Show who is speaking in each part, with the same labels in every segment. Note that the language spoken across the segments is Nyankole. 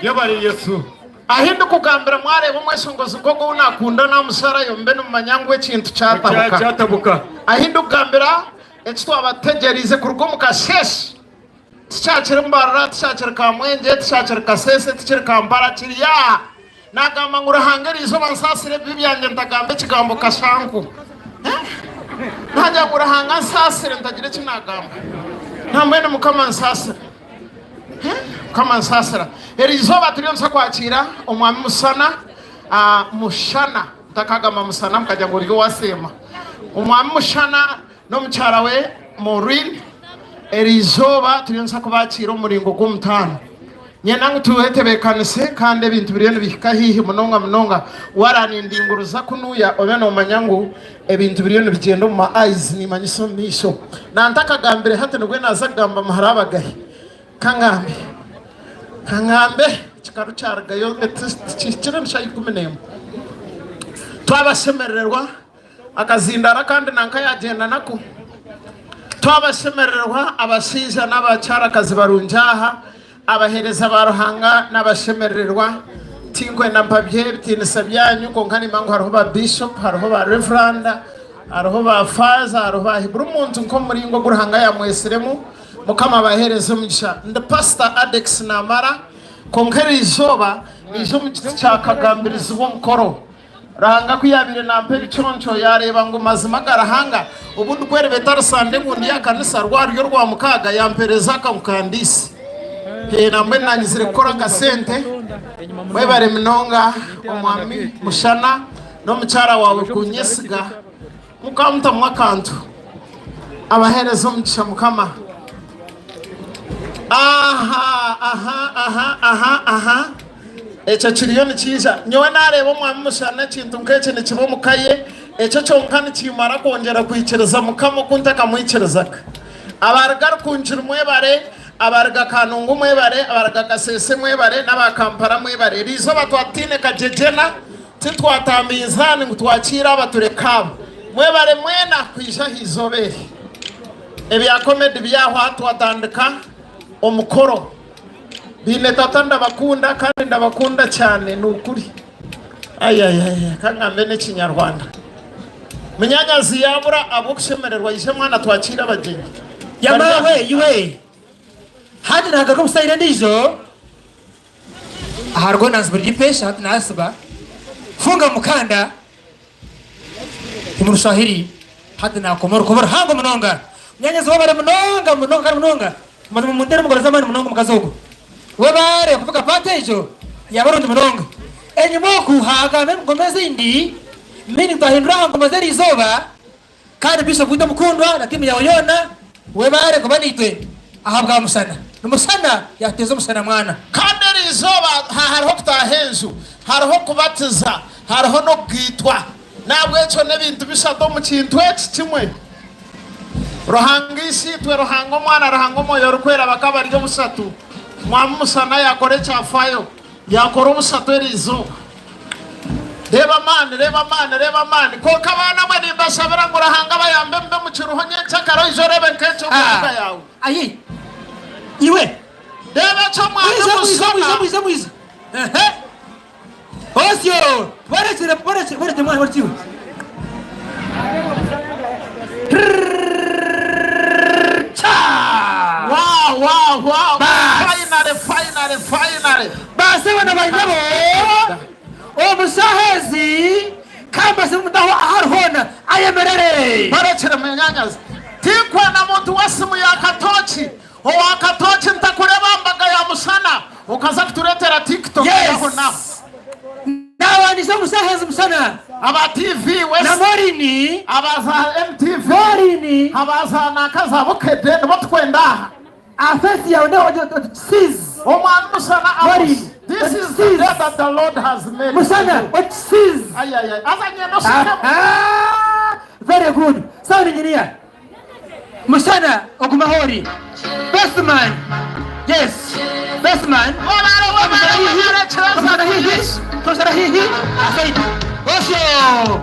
Speaker 1: Yebare Yesu.
Speaker 2: Ahi ndikugambira mwareeba omweshongozi nk'ogu ou naakunda naamusharayo mube nimumanya ngu ekintu kyatabuka.
Speaker 1: Kyatabuka.
Speaker 2: Ahi ndikugambira eki twaba tutegyereize kuruga omu kasheeshe tikyakiri Mbarara, tikyakiri Kamwengye, tikyakiri Kasese, tikiri Kampala, kiri aha. Naagamba ngu Ruhanga eriizooba nsaasire ebibi byangye ntagamba ekigambo kashanku. Naagira ngu Ruhanga nsaasire ntagira eki naagamba. Nambwenu Mukama nsaasire. Mukama nsaasira. Eri izooba turiyo nituza kwakiira omwami Musana, Mushana, ntakagamba Musana mukagira ngu ori owaseema. Omwami Mushana n'omukyara we Maureen, eri izooba turiyo nituza kubakiira omu muringo gw'omutaano. Niinyenda ngu twetebeekanise kandi ebintu biriyo nibihika haihi munonga munonga. Waranindinguruza kunuya obe noomanya ngu ebintu biriyo nibigyenda omu ma eyes, niimanyisa omu maisho. Nantakagambire hati nibwo naaza kugamba muhara abagahe. Ka ngambe, ka ngambe ekikaru kyarugayo tikihikire ni shaaha 11. Twabashemerererwa. Akazindaaro akandi nanka yagyenda nako. Twabashemererwa abashaija n'abakyarakazi barungi aha, abaheereza ba Ruhanga n'abashemerererwa. Tinkwenda mpabye ebitiinisa byanyu kwonka nimanya ngu hariho ba Bishop, hariho ba Reverand, hariho ba Faaza, hariho ba buri muntu nk'omuringo ogu Ruhanga yamwetsiremu. Mukama abaheereze omugisha. Ndi Pastor Adex Namara kwonka eriizooba naija omu kiti kya Kagambirizibwa omukoro. Ruhanga ku yaabaire naampa ebiconco, yaareeba ngu mazima ga Ruhanga, obu ndikwereba etari Sande ngu ndi aha kanisa, rwari Orwamukaaga, yampeereza aka ngu kandiise. Ee, nambwenu naanyizire kukora akasente. Mwebare munonga, Omwami Mushana n'omukyara waawe kunyesiga mukamutamu akantu. Abaheereze omugisha Mukama. Aha, aha, aha, aha, aha. Ekyo kiriyo nikiija. Nyowe naareeba Omwami Mushana ekintu nk'eki nikiba omu ka ye, ekyo kyonka nikimmara kwongyera kwikiriza Mukama oku ntakamwikirizaga. Abaruga Rukungiri mwebare, abaruga Kanungu mwebare, abaruga Kasese mwebare, n'aba Kampala mwebare. Eriizooba twaba tutaine kagyegyena, titwata minzaani ngu twakiire aba tureke aba. Mwebare mwena kwija aha izooba eri. Ebya comedy byahwa twatandika omukoro. Baine tata ndabakunda kandi ndabakunda cyane ni ukuri. Ayayaya ka ngambe n'ekinyarwanda. Munyanyazi yabura ahabw'okushemererwa ije mwana twakiire abagyenyi.
Speaker 3: Yamaawe iwe! Hati nagaruka omu style endiijo aharwo nansiba riri hati nasiba funga mukanda. Omu Ruswahiri hati naakoma orukoba ruhango munonga. Munyaanyazi webare munonga munonga kandi munonga. Mazima munteere omu ngaro z'amaani munonga omukazi ogu. Webare kuvuga paati egyo yaaba rungi munonga. Enyima oku haagamba engoma ezindi meaning twahindura aha ngoma z'eriizooba kandi Bishop waitu omukundwa na tiimu yaawe yoona webare kuba naitwe ahabwa Mushana. Ni Mushana yaateeza omushana mwana.
Speaker 2: Kandi eriizooba hariho okutaaha enju, hariho okubatiza, Hariho n'okugaitwa. N'ahabw'ekyo n'ebintu bishatu omu kintu eki kimwe. Ruhanga Isitwe, Ruhanga Omwana, Ruhanga Omwoyo Orikwera bakaba bari obushatu. Mwami Mushana yaakora ekyafayo, yaakora obushatu eri izooba. Reeba amaani, reeba amaani, reeba amaani. Kwonka baana mwe nimbashabira ngu Ruhanga abayambe mube mukiriho nyenkyakare oije oreebe nk'ekyo omu mbuga yaawe.
Speaker 3: Ayi iwe.
Speaker 2: Reeba ekyo Mwami
Speaker 3: Mwije, mwije,
Speaker 2: Mushana.
Speaker 3: mwije, mwije, mwije. Ehe. Osyo! Borekire, borekire, borekire mwana borekire. Cha!
Speaker 2: Wow, wow, wow.
Speaker 3: Bas!
Speaker 2: Finally, finally, finally.
Speaker 3: Baasebo na banyabo, omu shaaha ezi kambasi mutaho ahari hoona ayemerere.
Speaker 2: Borekire munyanyazi. Tinkwenda muntu w'esimu ya katooki. Owa katooki ntakureba mbaga ya mushana okaza kuturetera tiktok yaho naho.
Speaker 3: Yes! Nawandiisa omu shaaha ezi mushana.
Speaker 2: Aba TV
Speaker 3: Na
Speaker 2: west
Speaker 3: Morini.
Speaker 2: aba za MTV
Speaker 3: Morini.
Speaker 2: aba za nanka za Bukedde nibo tukwenda aha.
Speaker 3: Aha face yawe neho oti sis.
Speaker 2: Omwami mushana Amos
Speaker 3: Morini.
Speaker 2: this
Speaker 3: Oti
Speaker 2: is the day
Speaker 3: sis.
Speaker 2: that the Lord has made.
Speaker 3: Mushana oti sis.
Speaker 2: Ayayay aza nyenda oshukemu.
Speaker 3: Aha! Very good. Sound engineer. Mushana ogume ahu ori. Best man yes best man
Speaker 2: Webare webare webare kireza
Speaker 3: Tomushana haihi
Speaker 2: Yesu.
Speaker 3: tomushana haihi aside osyo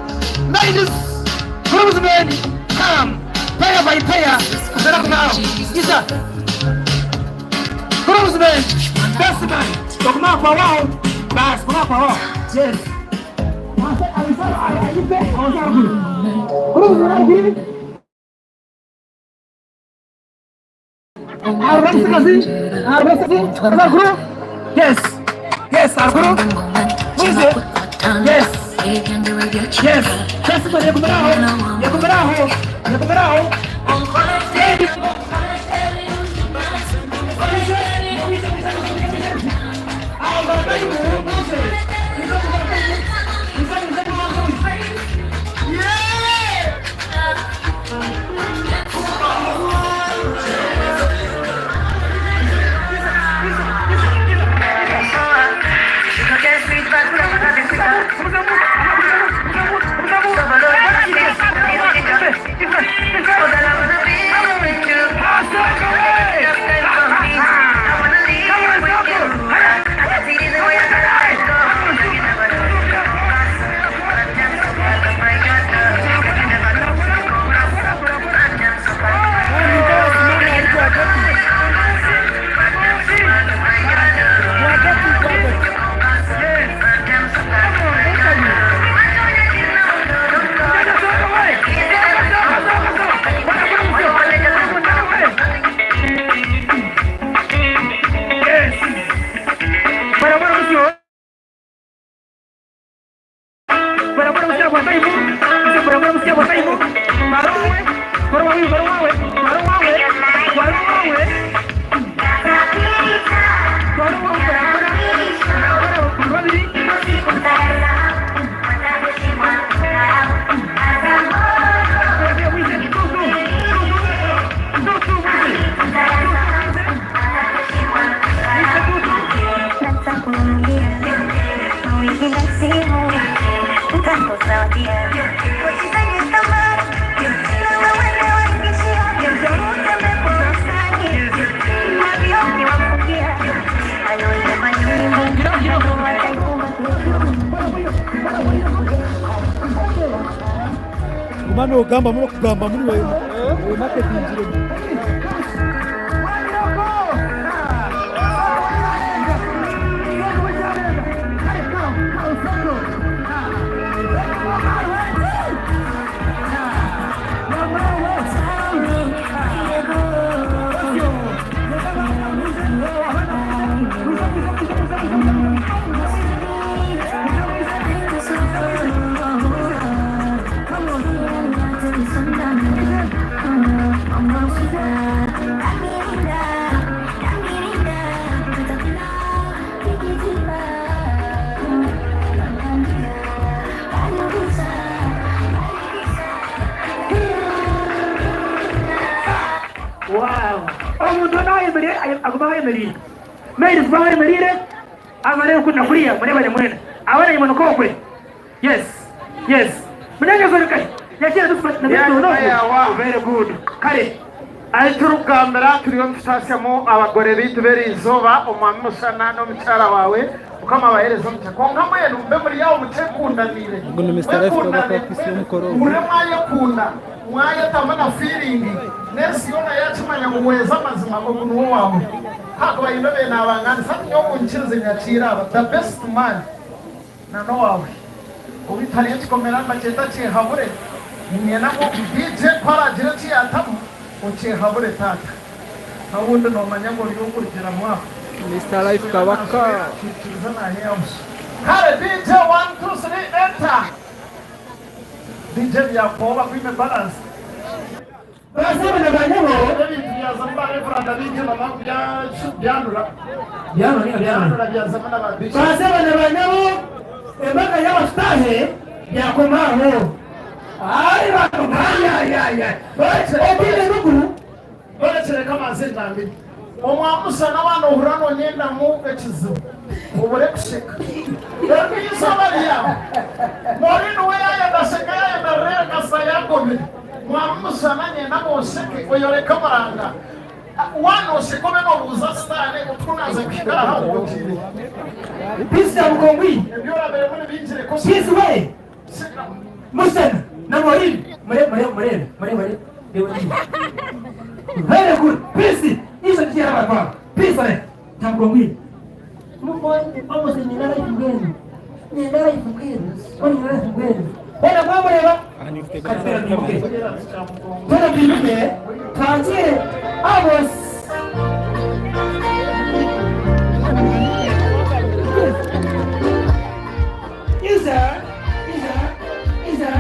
Speaker 3: ladies groomsmen come pair by pair mushana guma aho isa Groomsmen, best man, okuma kwa wao, basi kuma kwa wao. Yes. Groomsmen, Yes. Yes, Aruguru. Mwize. Yes. Yes. Best man yakumiraho. Yakumiraho. Yakumiraho.
Speaker 1: Guma nogamba muno kugamba muno wemarketingire.
Speaker 3: Omuntu onu ayemereire agume aho ayemereire. Maid guma aho oyemereire, abareebe kuri na kuriya mureebane mwena. Abari enyima nikwo okwe. Yes. Yes. Munyanyazi ori nkahi? Yakiira na
Speaker 2: Yanyima yaawa.
Speaker 3: Very good. Kare.
Speaker 2: Ahi turikugambira turiyo nitutasyamu abagore baitu b'eriizooba, Omwami Mushana n'omukyara waawe. Mukama abaheereze omugisha. Kwonka mbwenu mube muri aho mukyekundaniire.
Speaker 1: Ogu ni Mister Life Kabaka
Speaker 2: Mwekundane,
Speaker 1: kwitsya omukoro ogu.
Speaker 2: muhurire mwayekunda, mwayetamu na fiiringi, n'ensi yoona yaakimanya ngu weeza amazima ogu niwe owaawe. Ku haakuba haine obaire naabangaanisa nti nyowe munyikirize nyakiire aba, the best man na n'owaawe. Owaitu hariyo ekikomera nibakyeta kyehabure, niinyenda ngu DJ ku araagire eki yaatamu, okyehabure taata. N'obundi noomanya ngu ori ow'okurugiramu aho.
Speaker 1: Mister Life Kabaka.
Speaker 2: Kare DJ one two three enter. DJ byakwoba kwine balance.
Speaker 3: Baasebo na baanyabo.
Speaker 2: Ebintu byazamu ba Reverand abaingi mama byanura.
Speaker 3: Byanura ninga byanura.
Speaker 2: Byanura byazamu na ba Bishop.
Speaker 3: Baasebo na baanyabo embaga yaaba tutaahe byakoma aho. Ai bantu ai ai ai ai. Otiine enugu.
Speaker 2: Borekye reka mbanze ngambire. Omwa mushana waaba noohurira noonyendamu ekizibu, obure kusheka. Reero eizooba ryaawe, Maureen we yaayenda asheka yaayenda arire kasita yaagomire. Mwa mushana nyenda ngu osheke oyoreke omuranga. Waaba noosheka obe noobuuza Sitaane oti ku naaza kuhika aha ogiire.
Speaker 3: Peace ya Mukongwi.
Speaker 2: Ebi orabiremu ni bingi reka osheke.
Speaker 3: Peace we. Mushana na Maureen mure mure murebe mure mure very good peace izo ndiye abantu aba peace. twimuke. Twena twimuke twakiire Amos. Iza, iza, iza.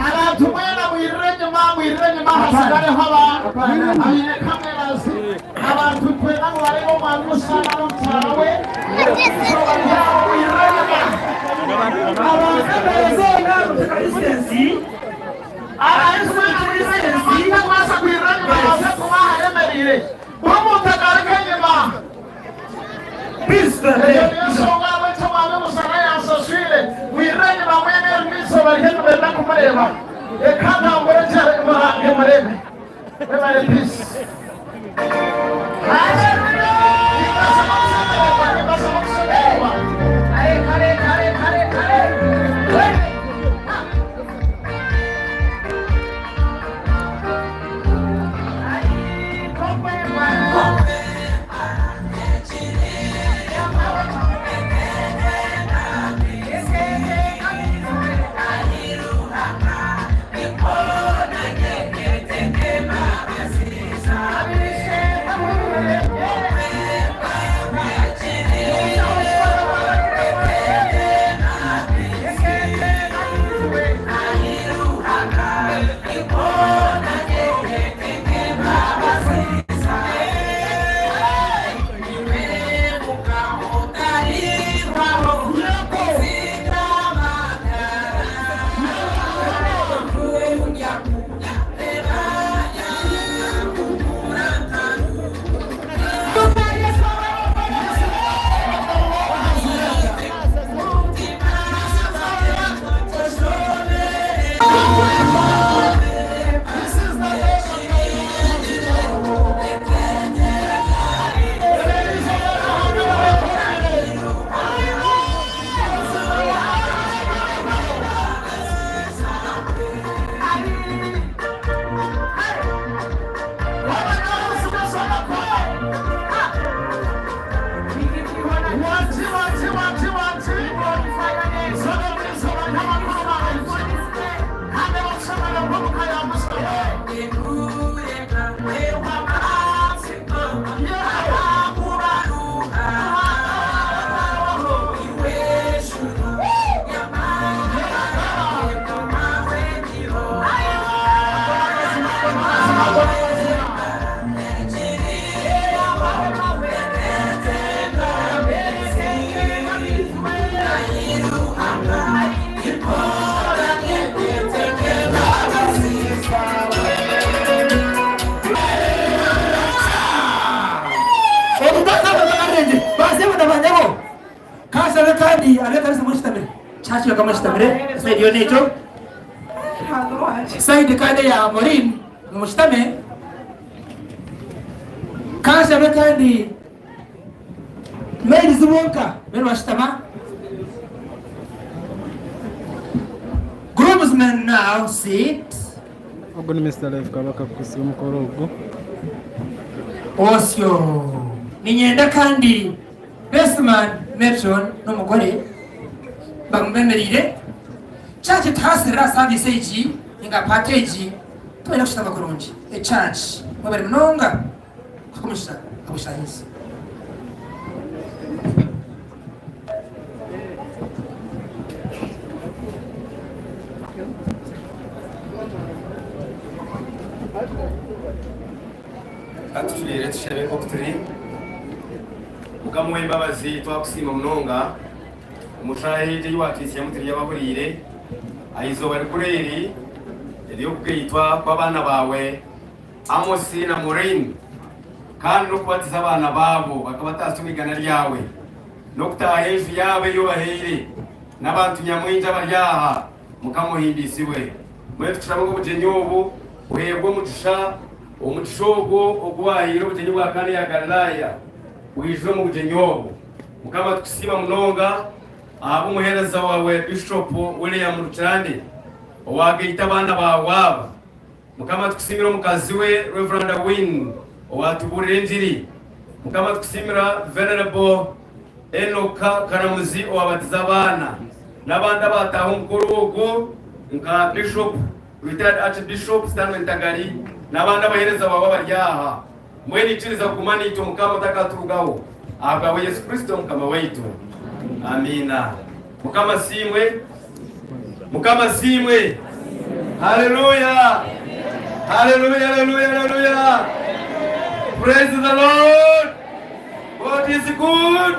Speaker 2: Abantu mwena mwirire enyima, mwirire enyima hasigareho abaine cameras. Abantu twena nibareeba omwami Musana n'omukyara we. Eizooba ryabo mwirire enyima. Abarikubaasa kwirira enyima baze kuba ahayemereire. Buri muntu agaruke enyima. Egyo niyo nshonga ahabw'enki Omwami Musana yansaswire. Mwirire enyima mwena erimi eizooba rye nibenda kumureeba. Reka ntambure gye murange mureebe. Mwebare Peace. Nimbashaba kushemererwa, nimbashaba kushemererwa.
Speaker 3: Baasebo na baanyabo, kanshabe kandi ab'ekanisa mweshutamire. Kyakyo ka mweshutamire, esayidi yoona egyo. Sayidi kandi eya Maureen, nimushutame. Kanshabe kandi maids bonka mbwenu bashutama. Groomsmen now sit.
Speaker 1: Ogu ni Mister Life Kabaka kukusiba omukoro ogu.
Speaker 3: Osyo niinyenda kandi Bestman Matron n'omugore bamubemereire. Church tuhaasirire aha service egi ninga aha party egi twine kushutama kurungi. Echurch mwebare munonga kuha omugisha ahabw'eshaaha ezi.
Speaker 4: Ka tucureere tushabe nk'oku turi. Mukama ow'embabazi, twakusiima munonga omu shaaha egi ei waatwitsyamu turi abahuriire aha izooba rikuru eri ery'okugaitwa kw'abaana baawe Amos na Maureen kandi n'okubatiza abaana baabo bakabataasya omu igana ryawe. N'okutaaha enju yaabo ei obahaire, n'abantu nyamwingi abari aha. Mukama ohimbisibwe. Mbwenu tukushaba ngu obugyenyi obu buheebwe omugisha, omugisha ogwo ogu waahaire obugyenyi bwa Kaana ya Galilaaya bwije omu bugyenyi obu. Mukama tukusiima munonga ahabw'omuheereza waawe Bishop William Rukirande owaagaita abaana baawe aba. Mukama tukusiimira omukazi we Rev. Wynne owatubuurira engiri. Mukama tukusiimira Venerable Enoka Karamuzi owabatiza abaana n'abandi abataaha omukoro ogwo nka Bishop Retired Archbishop Stanley Ntagali n'abandi abaheereza baawe abari aha. Mbwenu ikiriza kuguma naitwe Mukama otakaturugaho ahabwawe Yesu Kristo Mukama waitu. Amiina. Mukama asiimwe. Mukama asiimwe. Haleluya. Haleluya, haleluya, haleluya. Praise the Lord. God is good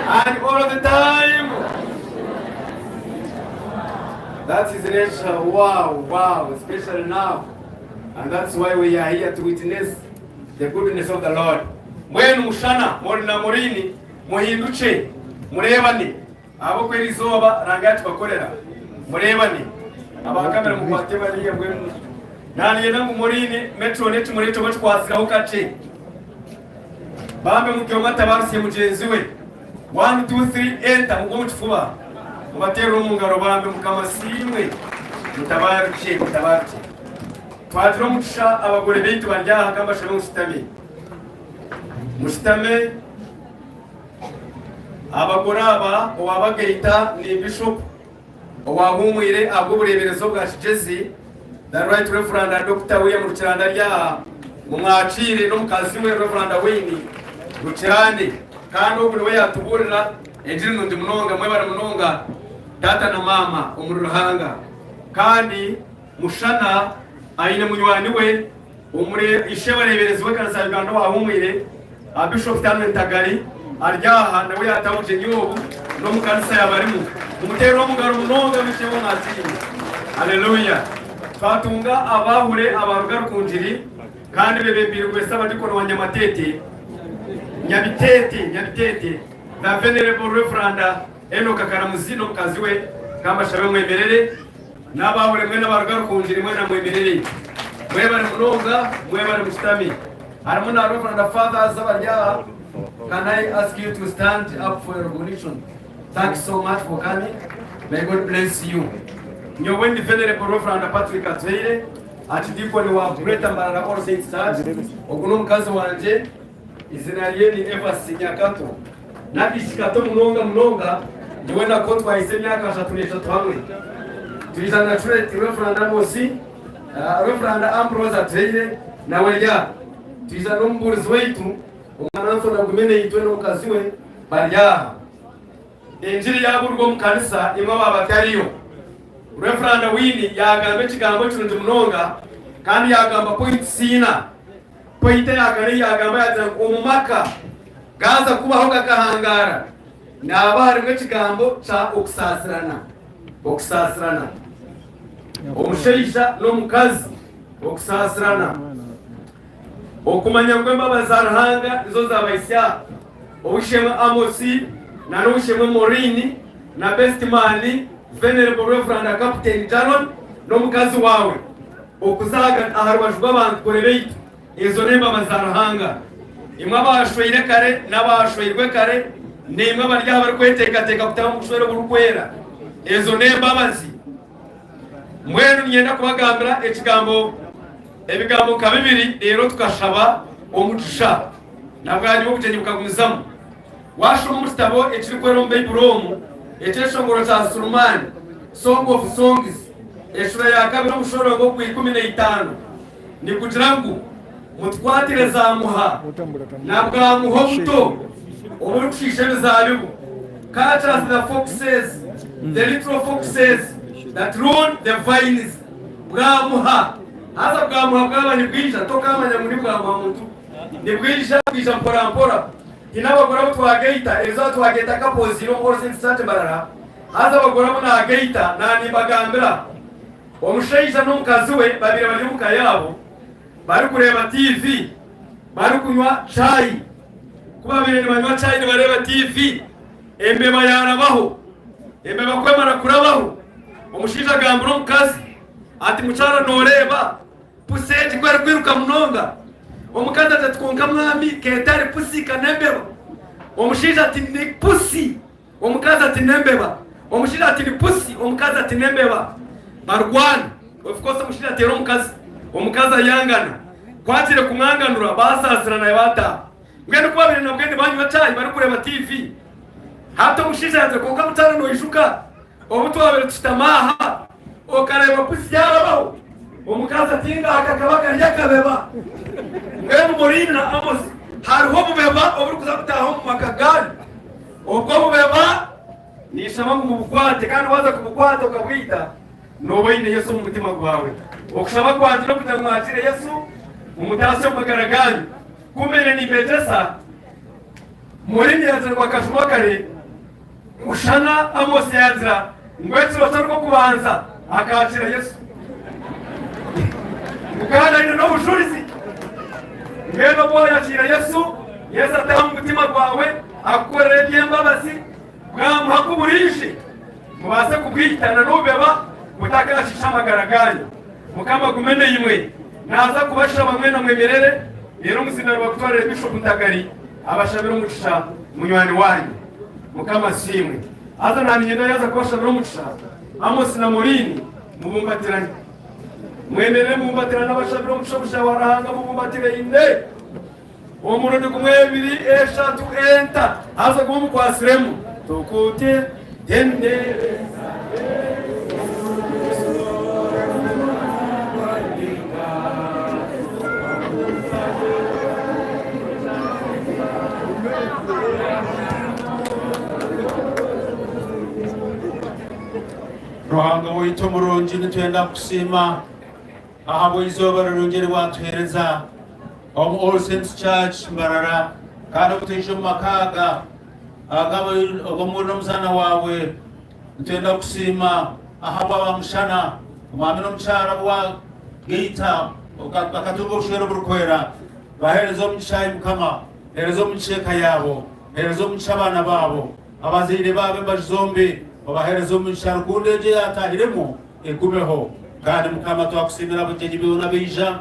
Speaker 4: and all the time. That is nature. Wow, wow, especially now. And that's why we are here to witness the goodness of the Lord. Mbwenu mushana muri na murini muhindukye mureebane ahabw'okuba eri izooba Ruhanga yakibakorera mureebane aba kamera mukwate bariya mbwenu naninyenda ngu murini metro n'ekimuri ekyo bakikwatsireho kakye bambe buri omwe atabarutsye mugyenzi we 1 2 3 enter mugwe omu kifuba mubateerere omu ngaro bambe mukama asiimwe mutabarukye mutabarukye twagira omugisha abagore baitu bari aha kambashabe mushutame Mushutame. Abagore aba owabagaita ni Bishop owahumwire ahabw'obureeberezi obwa Kigyezi, The Right Reverend Dokita William Rukirande ari aha. Mumwakiire n'omukazi we Reverend Wayne Rukirande. Kandi ogu niwe yaatubuurira engiri nungi munonga. Mwebare munonga taata na maama omuri Ruhanga. Kandi Mushana aine munywani we Omuri Ishebareeberezi w'ekanisa ya Uganda owahuumwire, Bishop Stanley Ntagali ari aha nawe yaataha obugyenyi obu n'omu kanisa yaaba arimu. Mumuteerere omungaro munonga mwishebo mwasiime. Haleluya! Twatunga abaahule abaaruga Rukungiri kandi bebembeirwe Ssabadikoni wa Nyamatete, Nyabiteete, Nyabiteete, The Venerable Reverend Enock Karamuzi n'omukazi we. Kambashabe mwemerere. N'abaahore mwena abaruga Rukungiri mwena mwemerere. Mwebare munonga, mwebare mushutame. Harimu na Reverend Fathers abari aha. Can I ask you to stand up for your recognition? Thanks so much for coming. May God bless you. Nyowe ndi Venerable Reverend Patrick Atweire, Archdeacon wa Greater Mbarara All Saints Church. Ogu n'omukazi wangye, izina rye ni Evasi Nyakato. N'akaishiki kato munonga munonga, nyowe nako twahitsya emyaka 33 hamwe. Twija na Curate Rev. Amosi, Rev. Ambrose Atweire nawe ari aha. Twija n'omubuurizi waitu omwana Anthony Agume-Neitwe n'omukazi we bari aha. Engiri yaabuurwa omu kanisa imwe abaabatariyo. Rev. Winnie yaagamba ekigambo kirungi munonga kandi yaagamba points ina. Pointi eya kane ei yaagamba yaagira ngu omu maka gaaza kubaho gakahangaara, nihaba harimu ekigambo kya okusaasirana. Okusaasirana. Omushaija n'omukazi okusaasirana. Okumanya ngu embabazi za Ruhanga nizo zaabahitsya aha. Ow'eishe-emwe Amosi na n'ow'eishe-emwe Maureen na Bestman Venerable Reverend Captain Jaron n'omukazi waawe. Okuza aha rubaju rw'abantu kore baitu ezo n'embabazi za Ruhanga. Imwe abaashweire kare n'abaashweirwe kare, naimwe abari aha abarikweteekateeka kutaaha omu bushwere oburikwera, ezo n'embabazi. Mbwenu niinyenda kubagambira ekigambo, ebigambo nka bibiri reero tukashaba omugisha na bwanyima obugyenyi bukagumizamu. Waashoma omu kitabo ekirikwera omu Baiburi omu, Ekyeshongoro kya Sulumaani, Song of Songs, eshura ya kabiri omushorongo ogwa 15, nigugira ngu, Mutukwatire zaamuha na bwamuha obuto oburikushiisha emizaabibu, Catch us the foxes, the little foxes that ruin the vines. Bwamuha. Haza bwamuha bwaba nibwija, tokaamanya ngu ni bwamuha muntu. Nibwija, bwija mporampora. Haine abagore abu twagaita, erizooba twagaita couples ina omu All Saints Church Mbarara, haza abagore abu naagaita naanimbagambira, omushaija n'omukazi we babaire bari omuka yaabo barikureeba TV, barikunywa chai. Ku baabaire nibanywa chai nibareeba tiivi, embeba yaarabaho. Embeba ku emara kurabaho, omushaija agambira omukazi ati, Mukyara nooreeba pusi egi ku erikwiruka munonga? Omukazi ati, Kwonka mwami, ka etari pusi, ka n'embeba. Omushaija ati, Ni pusi. Omukazi ati, N'embeba. Omushaija ati, Ni pusi. Omukazi ati, N'embeba. Barwana. Of course omushaija ateera omukazi. Omukazi ayangana. Ku agiire kumwanganura, basaasirana baataaha. Mbwenu ku baabaire nabwe nibanywa chai barikureeba TV, hati omushaija yaagira, Kwonka mukyara noijuka obu twabaire tushutami aha okareeba pusi yaarabaho? Omukazi ati, Ngaaha kakaba kari akabeba. Mbwenu Maureen na Amos, hariho obubeba oburikuza kutaaha omu maka gaanyu. Obwo obubeba ninshaba ngu mubukwate kandi waaza kubukwata okabwita, nooba oine Yesu omu mutima gwawe. Okushaba kwangye n'okugira ngu mwakire Yesu mumutaasye omu magara gaanyu. Ku mbaire nimbegyesa, Maureen yaagira ngu akajumwa kare, Mushana Amos yaagira ngu ekiro kye orw'okubanza akaakira Yesu. Ngu kandi aine n'obujurizi. Mbwenu obu waayakiira Yesu, Yesu ataaha omu mutima gwawe, akukorera eby'embabazi, bwamuha ku buriije, mubaase kubwita na n'obubeba butakaashiisha amagara gaanyu. Mukama agume naimwe. Naaza kubashaba mwena mwemerere, reero omuzindaaro bagutwarire Bishop Ntagali abashabire omugisha munywani waanyu. Mukama asiimwe. Haza naaniinyenda yaaza kubashabira omugisha, Amos na Maureen mubumbatirane. Mwemerere mubumbatirane abashabire omugisha omugisha wa Ruhanga mubumbatiraine. Omurundi gumwe, ebiri, eshatu, enta, haza gume omukwatsiremu. Tukute tendereza
Speaker 5: Ruhanga waitu omurungi nitwenda kukusiima ahabw'eizooba rirungi eri watuheereza omu All Saints Church Mbarara kandi obu twija omu maka aga ag'omuriro n'omuzaana waawe nitwenda kukusiima ahabwa Mushana omwami n'omukyara abu wagaita bakatunga obushwere oburikwera. Baheereze omugisha ai Mukama, heereza omugisha eka yaabo, heereza omugisha abaana baabo, abazaire baabo embaju zombi obaheereze omugisha rukundo egyo eyatahiremu egumeho. Kandi Mukama twakusiimira abagyenyi boona abaija.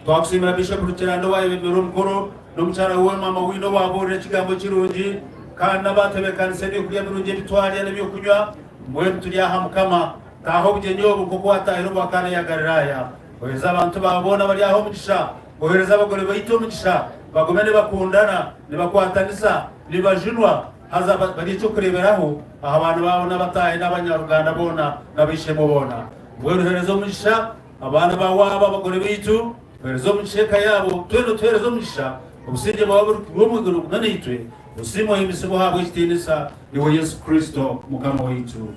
Speaker 5: Twakusiimira Bishop Rukiranda owayebembera omukoro n'omukyara we Maama Winnie owabuurira ekigambo kirungi kandi n'abatebekanisa ebyokurya birungi ebi twarya n'ebyokunywa. Mbwenu turi aha Mukama, taaha obugyenyi obu nk'oku wataahire obwa Kaana eya Galilaaya. Ohereze abantu baawe boona abari aha omugisha. Ohereze abagore baitu omugisha, bagume nibakundana, nibakwatanisa, nibajunwa, haza bari eky'okureeberaho aha baana baabo n'abataahi n'abanyaruganda boona n'ab'eishe-emwe boona. Mbwenu heereza omugisha abaana baawe aba, abagore baitu, oheereze omugisha eka yaabo, twena otuheereze omugisha, obusingye bwawe oburikuruga omu iguru bugume naitwe, osiimwe ohimbisibwe ohaabwe ekitiinisa, iwe Yesu Kristo Mukama waitu.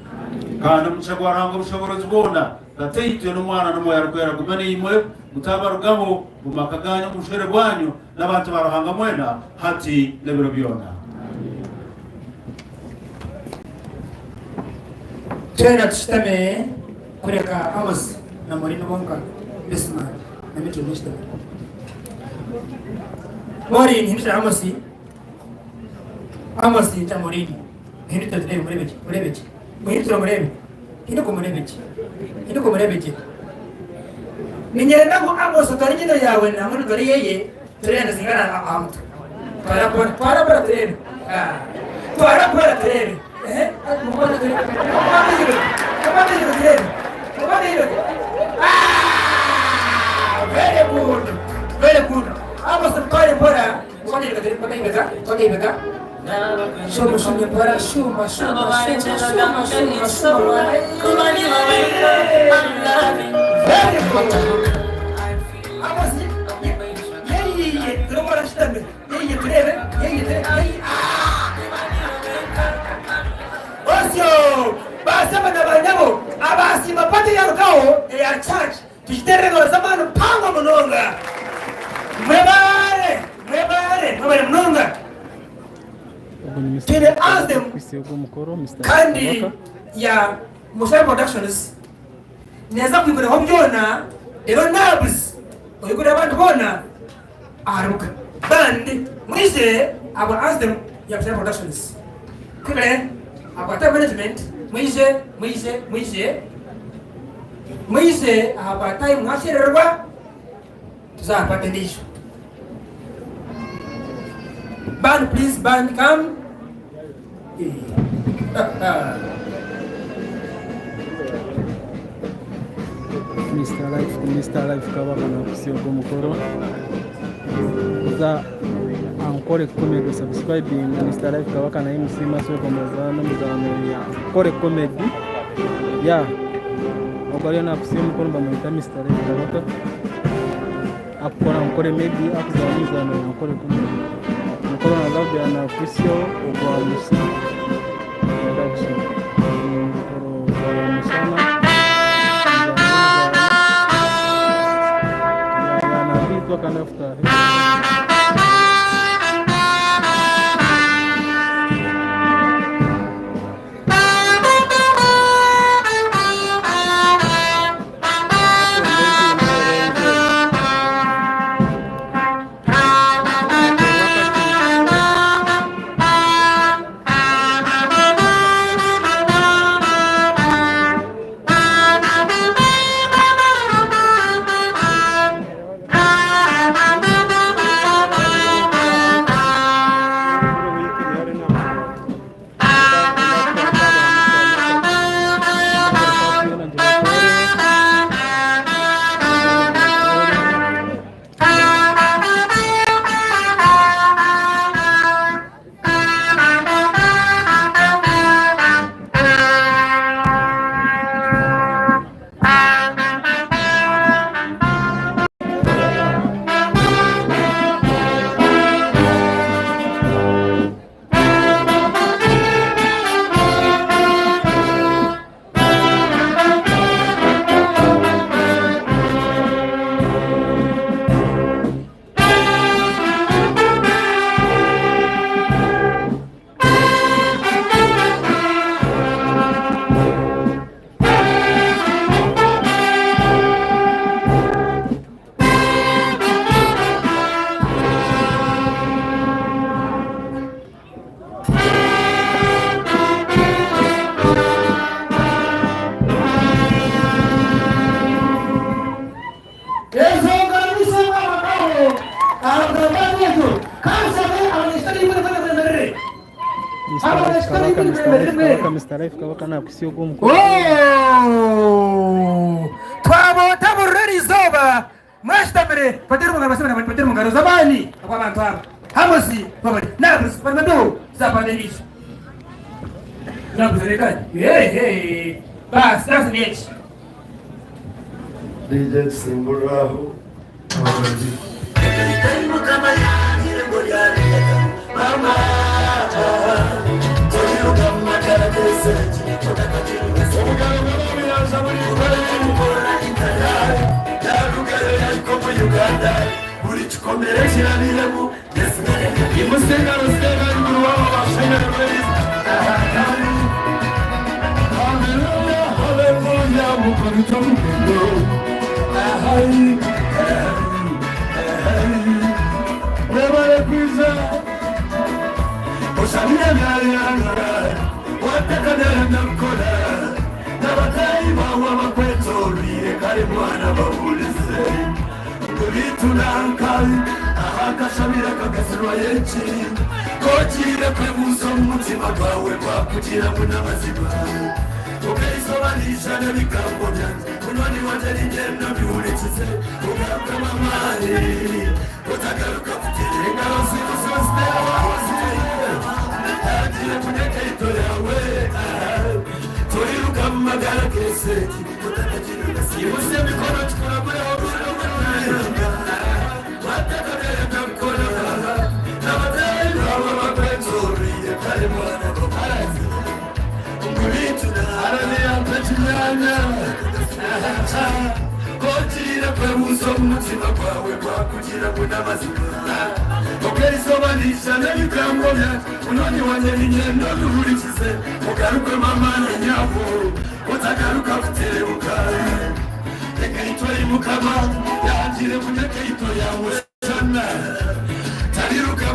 Speaker 5: Kandi omugisha gwa Ruhanga Obushoboorozi bwona, Tataitwe, n'Omwana, n'Omwoyo Arikwera gume naimwe, gutabarugaho, omu maka gaanyu, omu bushwere bwanyu, n'abantu ba Ruhanga mwena, hati n'ebiro byona.
Speaker 3: Twena tushutame kureka Amos na Maureen bonka, Bisma na Mitchell bashutame. Maureen hindukira Amos, Amos hindukira Maureen. Muhindukire tureebe mureebe gye, mureebe gye. Muhindukire mureebe. Hinduka omureebe gye. Hinduka omureebe gye. Niinyenda ngu Amos otware enyindo yaawe nangwa otware eyeye tureebe nizingana aha mutwe. Twara mpora, twara mpora tureebe. Twara mpora tureebe. Ehe, mukwate tureebe. Mukwate eihiro. Mukwate eihiro tureebe. Mukwate eihiro. Ah! Very good. Very good. Amos mutware mpora. Mukwate eibega tureebe, mukwate eibega, mukwate eibega. Shuma shuma mpora shuma shuma shuma shuma shuma shuma. Very good. Amos, yeyiye turabona shitame yeyiye turebe yeyiye turebe yeyiye. Osyo basema na banyabo abasiima party yarugaho eya church tugiterere engaro z'amaani mpango munonga. Mwebare mwebare mwebare munonga.
Speaker 1: Ogu ni Mr.
Speaker 3: Twine anthem
Speaker 1: Kwisi ogw'omukoro Mr.
Speaker 3: kandi
Speaker 1: Kabaka.
Speaker 3: ya Mushabe Productions neeza kwiguraho byona reero Nabs oyigurire abandi boona aha rubuga. Band mwije. I will ask them Nyabushare Productions quickly akwate management mwije mwije mwije mwije aha bwa time mwakyerererwa tuze aha party endiijo. Band please band come.
Speaker 1: Mister Life Mister Life Kabaka nakusiiga ogwo mukoro za Ankore Comedy subscribing Mister Life Kabaka naye musiima asooka omuzaano omuzaano ya Ankore Comedy ya ogwo ariyo nakusiiga omukono bamweta Mister Life Kabaka akukora Ankore Media akuzaana emizaano ya Ankore Comedy omukoro naza kugira nakuhitsyaho ogwa Musana Production omukoro gwa Rwamushana omuzaano nakwitwa kandi akutaaha.
Speaker 3: Ensonga nizisinga amakaho ahabwa kanshabe abanyeshuri
Speaker 1: Mr. Life Kabaka, Mr. Life Kabaka, Mr. Life Kabaka nakusiiga ogwo mukoro.
Speaker 3: Twabota burira eri izooba mwashutamire bateere omu ngaro basebene bateere omu ngaro z'amaani ahabw'abantu aba Hamosi babari nabuzi bari mabeho zapanda endiijo nabuzi reka hehe basi nabuzi n'eki
Speaker 6: DJ Tusimburwaho Abarogi.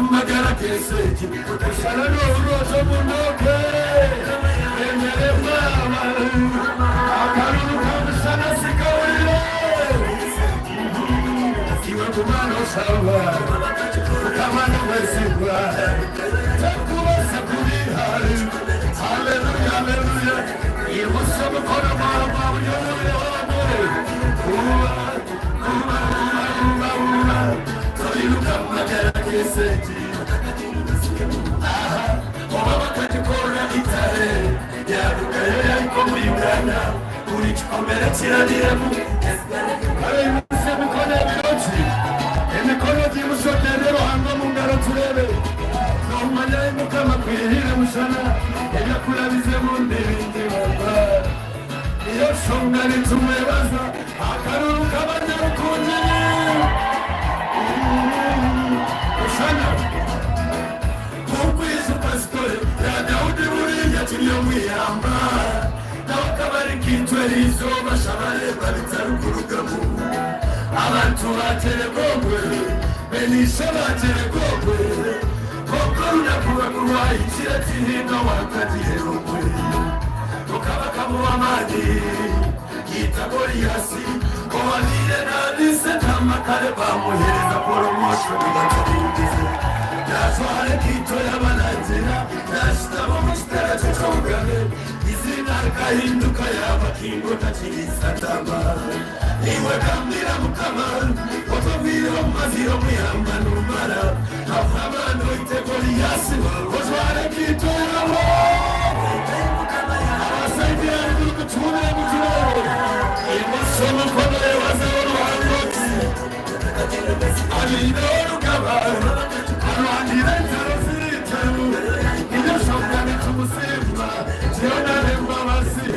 Speaker 6: mu magara g'ensi egi Oshana n'oburoota obunoke Emere bwaba Akaruru ka mushana sikawulire Iwe guma noshaba Mukama nomwesigwa Takubaasa kubiiha Haleluya haleluya Imutsya omukono gwawe gwa buryo omureebe Huuba huuba huuba huuba huuba Toriruka mu magara g'ensi egi Aha oba bakagikorera itare Yarugayo yahika omu Uganda Buri kikomere kirabiremu Kare imutsya emikono ebirungi Emikono gimutsye oteere Ruhanga omu ngaro tureebe Nomanya ei Mukama akwihire mushana Ebi akurabizemu nibingi baba Niyo nshonga nitumwebaza Akaruru k'abanyarukungi Mushana Nk'okwijuka story ya Daudi buriya akiri omu ihamba Nawe akaba ari nkaitwe eriizooba shaba areeba bitarikurugamu Abantu baagyereka obwe Beene ishe baagyereka obwe Kwonka orunaku rwe ku rwahikire tihaine owaakagihere obwe Mukama akamuha amaani yaita Goliasi owabaire naariisa entaama kare baamuheereza poromoshoni batarindize. Yaajwara enkaito y'abarangira yaashutama omu kitebe kye ky'obugabe eiziina rikahinduka yaaba kingo otakiriisa ntaama. Iwe gambira Mukama oti obwire obumazire omu ihamba nibumara, akuhe amaani oite Goliasi ojware enkaito yaawe. Abasaija aharuguru mutuhurire mutureebe. Imutsya emikono yebazeho Ruhanga oti, Abaireho orugaba, arwanire entaro ziri itaru. Niyo nshonga nitumusiima, Twena n'embabazi.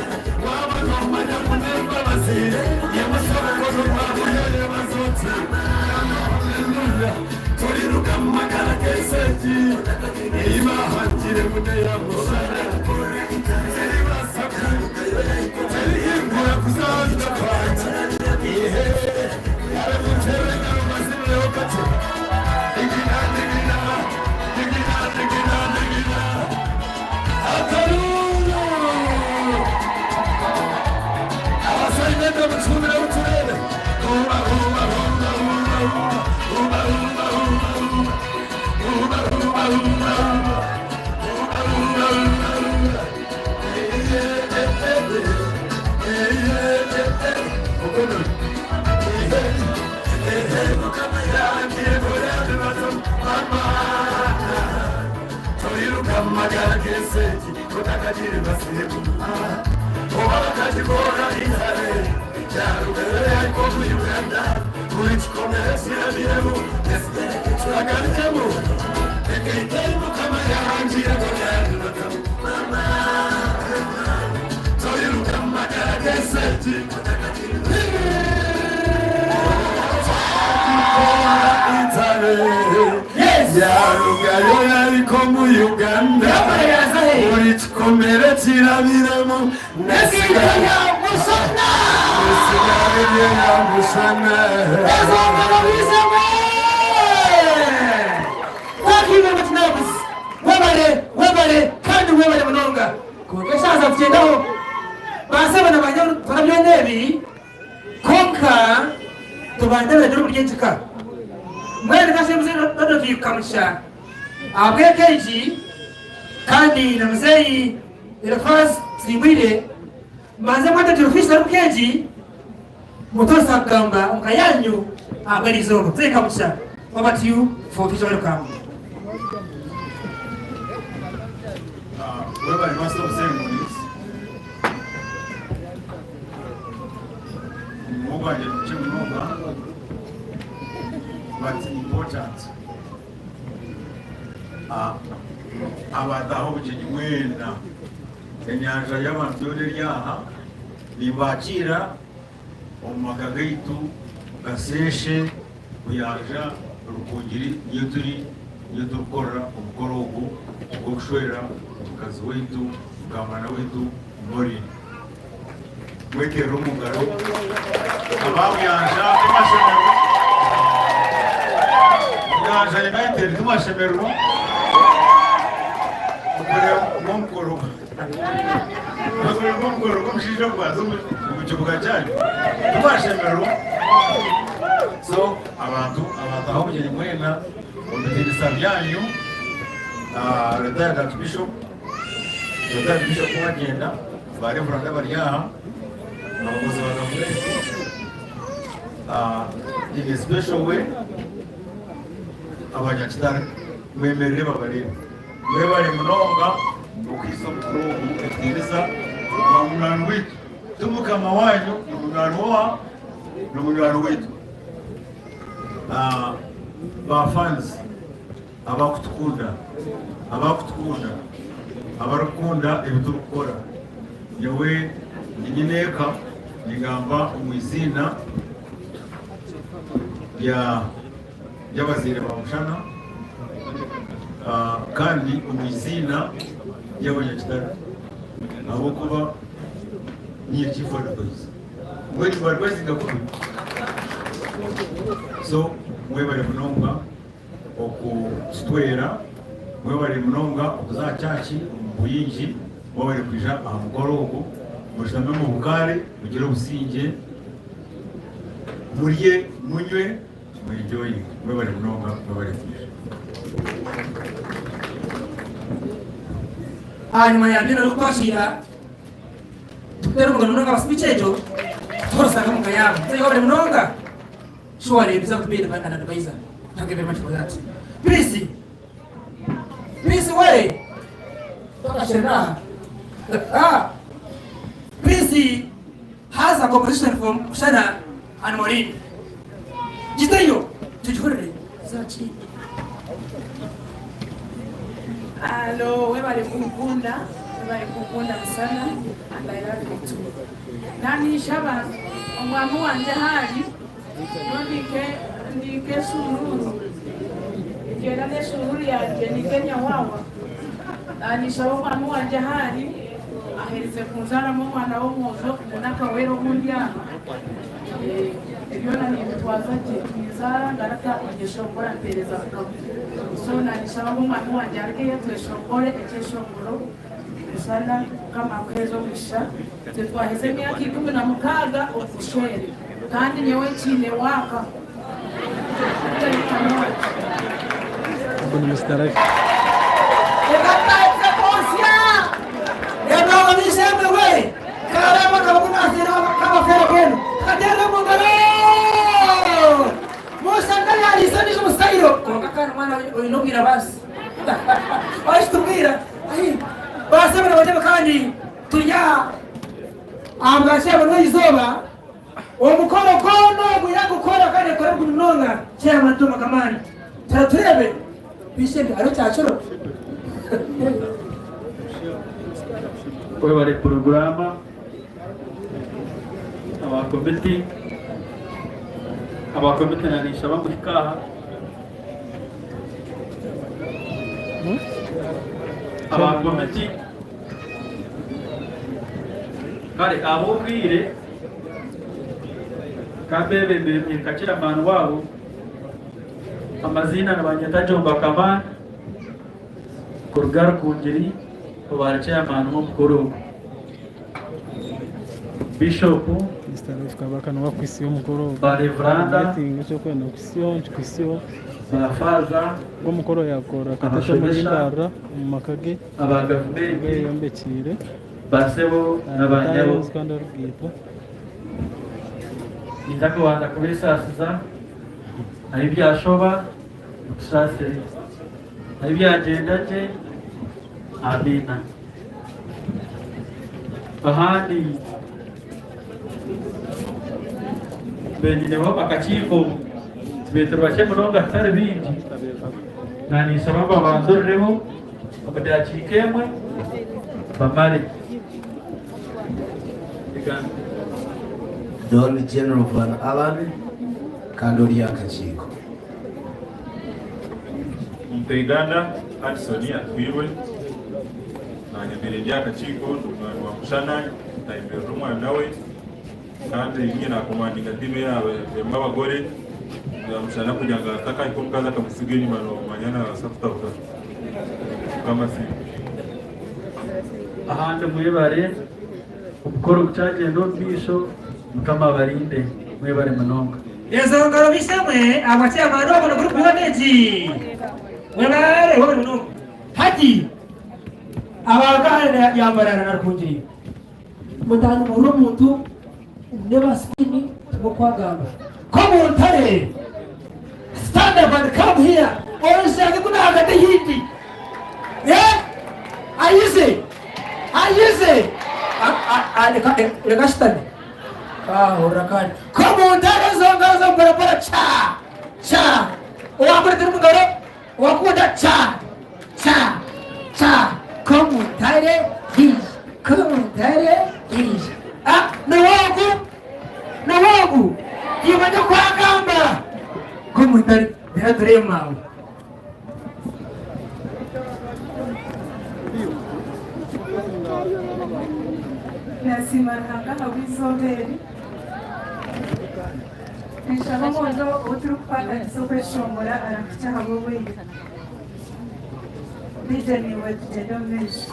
Speaker 6: Waaba noomanya ngu n'embabazi, yimutsya omukono gwa buryo oyebaze oti, Haleluya! Toriruga mu magara g'ensi egi ei baahangire ngu n'eya mushana. Teribaasa ku, terihingura kuza aha ndapanga. Ihe, kare munteere engaro mbazinireho kakye. Digina, digina, digina, digina, digina. Akaruuru! Abasaija mutuhumire mutureebe. Huuba huuba huuba huuba huuba huuba huuba huuba huuba huuba huuba huuba huuba huuba huuba Toriruka mu magara g'ensi egi otakagiribasire oba bakagikora intare yarugayo yariko omu Uganda buri kikomere kirabiremu turagarukemu ekaita ei Mukama yahangire Goliathi Toriruka mu magara g'ensi egi Yarugayo yariko omu Uganda buri kikomere kirabiremu nesigara eri eya mushana.
Speaker 3: Webare webare kandi webare munonga kwonka eshaaha zaatugyendaho baasebo na banyabo twara byona ebi kwonka tubanze ebiragiro omuri egi ka. Mbwenu kashe muzeeyi Rodolphe Kamugisha ahabw'eka egi kandi na muzeeyi Eliphaz Turimbwire mbanze mwetekyere ofiisi omu ka egi mutooresa kugamba omu ka yaanyu ahabw'eri izooba. Muzeeyi Kamugisha over to you for official welcome.
Speaker 7: Webale Master of Ceremonies. Omurimo gwangye ni mukye munonga but important. Abaataaha obugyenyi mwena, enyanja y'abantu yoona eri aha, nimbakiira omu maka gaitu Kasheeshe Buyanja Rukungiri niyo turi niyo turikukorera omukoro ogu ogw'okushwera omukazi waitu mukaamwana waitu Maureen. Mweterere omu ngaro aba Buyanja Amashomero. Rugaju United timwashemererwa okureba nk'omukoro gw'omushaija ogwaza omu kibuga kyanyu timwashemererwa. So abantu abataaha obugyenyi mwena omu bitiinisa byanyu, retired Archbishop, retired Bishop wagyenda, ba Reverand abari aha, abakozi ba gavumenti in a special way abanyakitare mwemerere babareebe. Mwebare munonga okuhaisa omukoro ogu ekitiinisa gwa munywani waitu. Ti mukama wanyu, ni munywani owa? Ni munywani waitu. Ba fans abakutukunda, abakutukunda, abarikukunda ebi turikukora, nyowe ndi nyineeka ningamba omu iziina rya ry'abazaire ba Mushana kandi omu iziina ry'abanyakitara ahabw'okuba niinye chief adviser. Mbwenu nimba advisinga kubi? So mwebare munonga okututwera, mwebare munonga okuza aha church omu bwingi, mwebare kwija aha mukoro ogu, mushutame omu bukaare mugire obusingye, murye, munywe. Mu enjoying mwebare munonga mwebare kwija.
Speaker 3: Ahanyima ya byona orikutwakiira tukuteera omugano munonga aba speech egyo tukorosanga omuka yaabo so webare munonga surely you deserve to be an advisor thank you very much for that please please we twakashirira aha please has a composition from Shana and Maureen. Giteyo tugihurire zaki.
Speaker 8: Alo, webale kunkunda, webale kunkunda musana and I love you too. Naninshaba omwami wangye ahari nyowe ndinke ndinke eshururu ngyenda n'eshururu yangye ninka enyahwahwa. Naninshaba omwami wangye ahari aherize kunzaramu omwana w'omwojo ngu nakawere obundi aha. Ebyona nimbitwaza gye, ninzaara ngarata onyeshongora mpeereza Mukama. So nanishaba ngu omwami wangye arugeyo tweshongore ekyeshongoro Mushana Mukama akuheereze omugisha. Itwe twaheza emyaka 16 omu bushwere kandi nyowe nkiine waaka.
Speaker 1: Ogwo ni Mister Life.
Speaker 3: Reka konsya! Reba ab'eishe-emwe we! Karaba akaba kabafeera bwenu kateera omu ngaro. Musa nkayariisa ondiijo musitairo kwonka kandi mwana oine obwira baasi wakitubwira baasi abana batebe kandi turi aha aha bwakyeabo n'eizooba omukoro gwona ogu yakukora kandi akora guri munonga chairman Tom Kamani turatureebe bishembe hariho kyakiro.
Speaker 9: Webare puroguraama aba komiti aba komiti na ninshaba muhike aha aba komiti kare ab'obwire kabebembere nka chairman waabo amaziina nibanyeta Jomba Kamani. Kuruga Rukungiri obaire chairman w'omukoro ogu. Bishop,
Speaker 1: Mister Life Kabaka niwe akuhitsya omukoro ogu.
Speaker 9: ba Reveranda,
Speaker 1: Meeting ekyokwenda kuhitsyaho nikikuhitsyaho.
Speaker 9: ba Faaza,
Speaker 1: Ogu omukoro yagukorera Katete omuri
Speaker 9: abashomesa,
Speaker 1: Mbarara omu maka ge
Speaker 9: aba
Speaker 1: agu
Speaker 9: gavumenti,
Speaker 1: yayombekiire.
Speaker 9: ba sebo na ba nyabo.
Speaker 1: Kandi kandi orugaito.
Speaker 9: Ninza kubanza kubesaasiza ahi byashoba mutusaasire. Ahi byagyenda gye, amiina. Ahandi benyineho akakiiko tube turi bakye munonga tutari baingi, naninshaba ngu babanzurireho omu dakiika emwe bamare.
Speaker 10: Don General Van Allen kandi ori aha kakiiko.
Speaker 11: Mteiganda Addison Atwirwe, naanye mbaire ndi aha kakiiko ndi munywani wa Mushana, nayemerera omwana we kandi niinye naakomandinga tiimu yaaba erimu abagore. Mushana kugira ngu atakahika omukazi akamutsiga enyima nomanya nabaasa kutabuka. Mukama asiimwe.
Speaker 9: Ahandi mwebare omukoro gukyagyenda omu maisho mukama abarinde mwebare munonga.
Speaker 3: Ezo ngaro b'eishe-emwe ahabwa chairman ogu na gurupu yoona egi. Mwebare mwebare munonga. Hati abaruga hare ya Mbarara na Rukungiri mutandimurira omuntu neba screen tibwo kwagamba ko muntare stand up and come here orishange kuna hagati hindi eh ayize ayize reka shitani kahurira kandi ko muntare ezo ngaro zo mbarabara cha cha owakuretera omungaro Owakunda cha cha cha komuntare ija komuntare ija ah niwogu niwogu timanya oku agamba komuntare rero turebe maawe.
Speaker 8: Nasiima Ruhanga ahabw'eizooba eri. Ninshaba omwojo ou turikukwatanisa okweshongora arampikye ahabw'obwire. DJ naiwe tugyende omu maisho.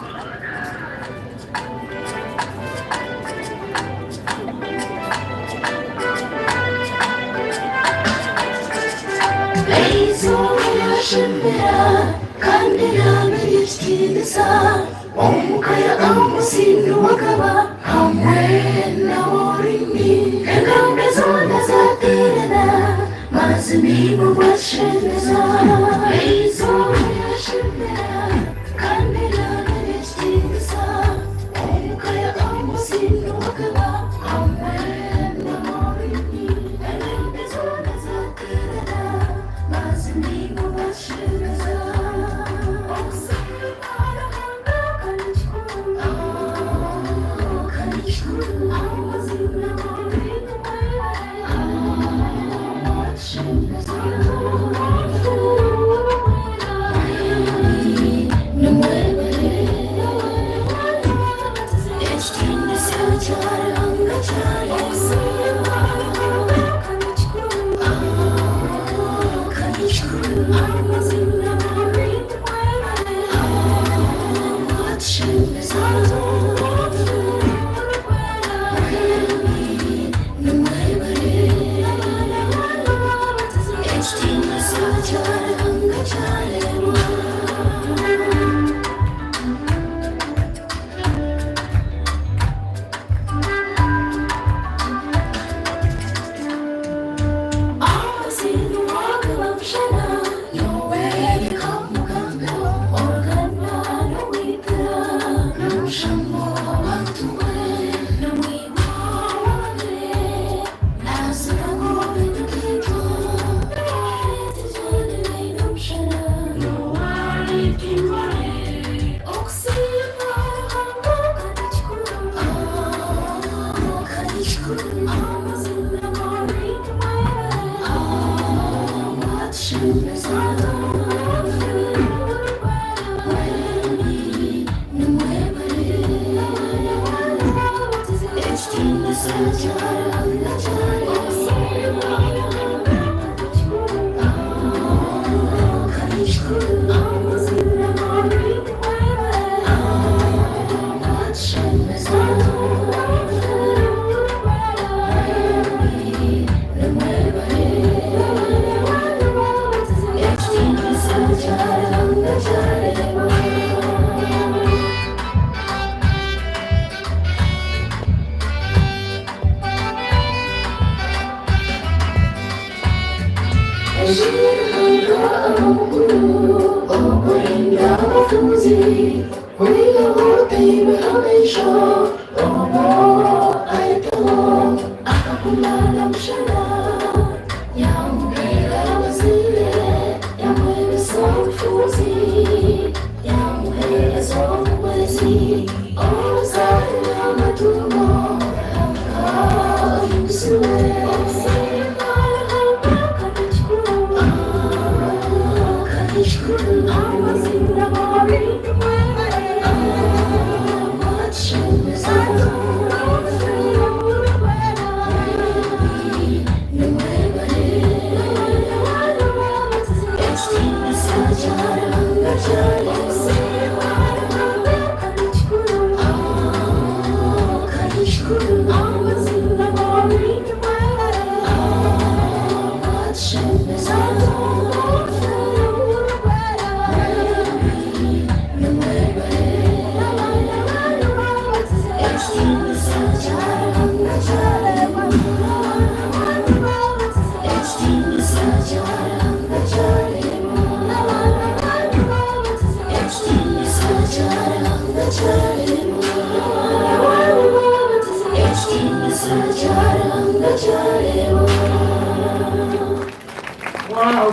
Speaker 6: Eizooba ryashemera kandi ryaba ery'ekitiinisa Omukayaga omusingi gwakaba hamwe n'orurimi Enganda zoona zateerana Mazima imwe mwashemeza Eizooba ryashemera kandi ryaba ery'ekitiinisa Omukayaga omusingi gwakaba hamwe n'orurimi Enganda zoona zateerana Mazima imwe mwashemeza
Speaker 2: Wow,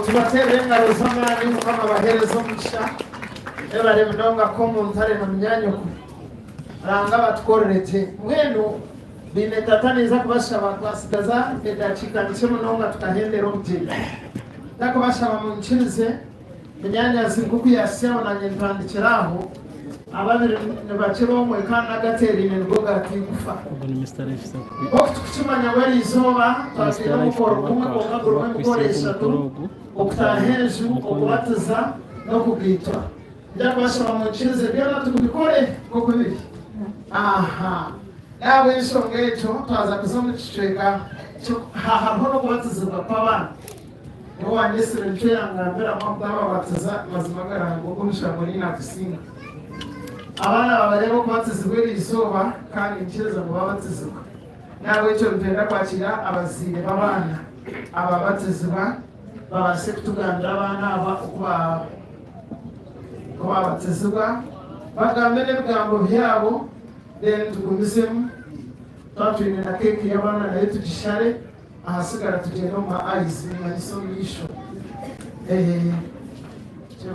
Speaker 2: tubateerere engaro z'amaani Mukama abaheereze omugisha. Mwebare munonga k'omuntu ari na munyaanyoko. Ruhanga abatukorere gye. Mbwenu baine tata ninza kubashaba twasigaza edakiika nkye munonga tukahendera obugyenyi. Ndakubashaba munkirize munyaanyazi nk'oku yaasyaho nanye ntandikire aho. Ababiri nibakira omwe kandi n'agateeraine nigo gaata eigufa.
Speaker 1: Ogu ni Mister Life Sakwe.
Speaker 2: Nk'oku turikukimanya ngu eri izooba
Speaker 1: Mister
Speaker 2: twatwire
Speaker 1: Life
Speaker 2: omukoro gumwe
Speaker 1: Kabaka
Speaker 2: kwonka gurimu emikoro
Speaker 1: owakwitsire ogu
Speaker 2: eshatu,
Speaker 1: mukoro ogu
Speaker 2: okutaaha enju,
Speaker 1: omu comedy.
Speaker 2: okubatiza, n'okugaitwa. Ngira kubashaba munkirize byona tubikore nk'oku biri. Aha. N'ahabw'enshonga egyo twaza kuza omu kicweka kyo ha hariho n'okubatizibwa kw'abaana. Niwe wanyetsire nikyo yangambira ngu akutababatiza mazima garanga ogu omushango niinye nagusinga. Abaana babareeba okubatizibwa eri izooba kandi ninkiriza ngu babatizibwa. N'ahabw'ekyo nitwenda kwakira abazaire b'abaana ababatizibwa babaase kutugambira abaana aba oku ba Ku baabatizibwa, bagambe n'ebigambo byabo, then tugumizemu. Twaba twine na keeki y'abaana nayo tugishare, ahasigara tugyende omu ma aisles, nimanyisa omu maisho.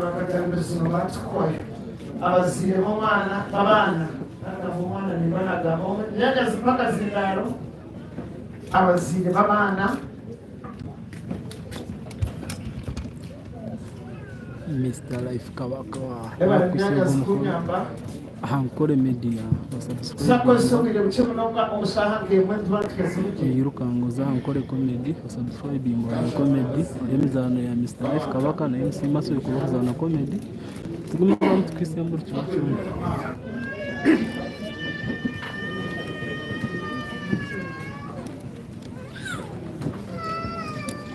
Speaker 2: Bakagambiriza ngu batuhwayo. Abazaire b'omwana, b'abaana, nagamba omwana nimba nagamba omwe, munyaanyazi mpa akazindaaro, abazaire b'abaana.
Speaker 1: Mister Life Kabaka
Speaker 2: Webale
Speaker 1: wakwitsire
Speaker 2: munyaanyazi
Speaker 1: ogu mukoro
Speaker 2: kunyamba.
Speaker 1: aha Nkore Media
Speaker 2: Tuzakukozesa
Speaker 1: osubscribinga
Speaker 2: obwire bukye munonga omu shaaha nk'emwe nituba nituheza obugyenyi.
Speaker 1: oyiruka ngu oze aha Nkore Comedy osubscribinge orebe comedy orebe emizaano ya Mister Life Kabaka na MC Maso ekuba kuzaana comedy tugume hamwe tukwitsemu buri kimwe kyona.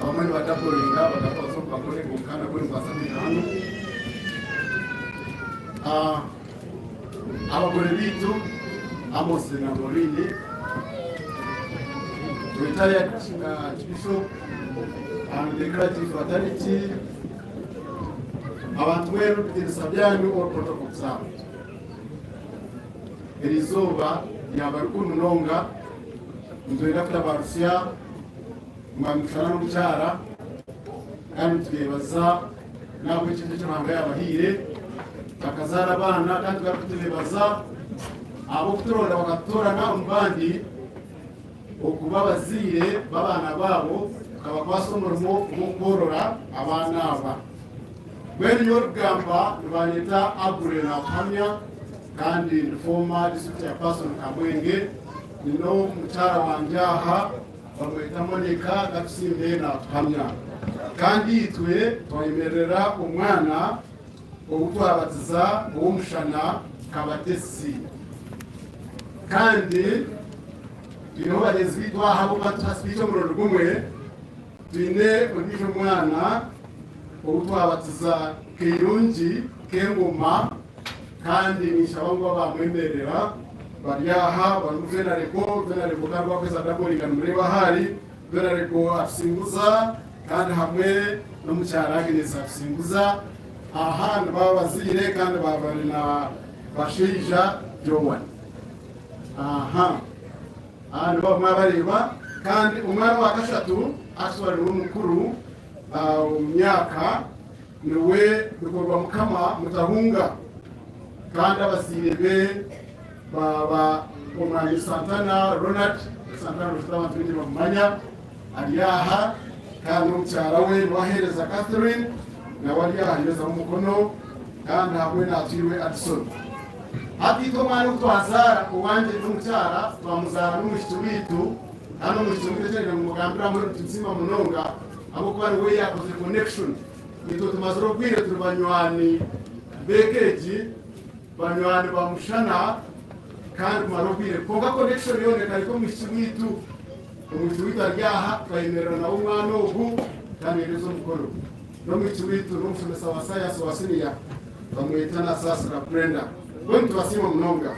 Speaker 12: Abamwe nibadaburinga badakozesa ogu bakore kwonka nabwo nimubaasa kwija hanu. Ah, Abagore baitu Amos na Maureen, retired Archbishop and the clergy fraternity, abantu mwena ebitiinisa byanyu all protocol observed. Eri izooba ryaba rikuru munonga. Nitwenda kutabarutsya Mwami Mushana n'omukyara kandi nitubeebaza n'ahabw'ekintu eki Ruhanga yaabahaire bakazaara abaana kandi tugaruke tubeebaza ahabw'okuturonda bakatutoorana omu bandi okuba abazaire b'abaana baabo tukabakwasa omurimo gw'okworora abaana aba. Mbwenu nyowe orikugamba nibanyeta Aggrey Nakuhamya kandi ndi former district chairperson Kamwenge. Nyine omukyara wangye aha bamweta Monica Katusiime natuhamya. Kandi itwe twayemerera omwana ou twabatiza Owomushana Kabatesi. Kandi twineho bagyenzi baitu aha abu batuha speech omurundi gumwe. Twine ondiijo mwana ou twabatiza Keirungi Kengoma. Kandi ninshaba ngu abaamwemerera bari aha barimu Venerable, Venerable kandi owaakweza Daboringa nimureeba ahu ari, Venerable Atusinguza kandi hamwe n'omukyara Agnes Atusinguza. Aha nibo abazaire kandi baaba bari na Bashaija Joan. Aha. Aha nibo mwabareeba. Kandi omwana owa kashatu actually niwe mukuru omu myaka. Niwe bikorwa Mukama mutahunga, kandi abazaire be baaba Omwami Santana Ronald, Santana Ronald abantu baingi nibamumanya, ari aha, kandi n'omukyara we niwe aheereza Catherine, nawe ari aha aheerezaho omukono, kandi hamwe n'atwirwe Addison. Hati itwe omwana ogu twazaara, owangye n'omukyara, twamuzaara n'omwishiki waitu, kandi omwishiki waitu eki nayenda ngu mugambire aha muheru nitusiima munonga, ahabw'okuba niwe yaakozire connection. Itwe tumazire obwire turi banywani b'eka egi, banywani ba Mushana kandi kumara obwire. Kwonka connection yoona ekareka omwishiki waitu. Omwishiki waitu ari aha, twayemerera nawe omwana ogu kandi nahereza omukono. N'omwishiki waitu n'omushomesa wa sayansi wa siniya, bamweta Nasasira Brenda. Mbwenu nitubasiima munonga.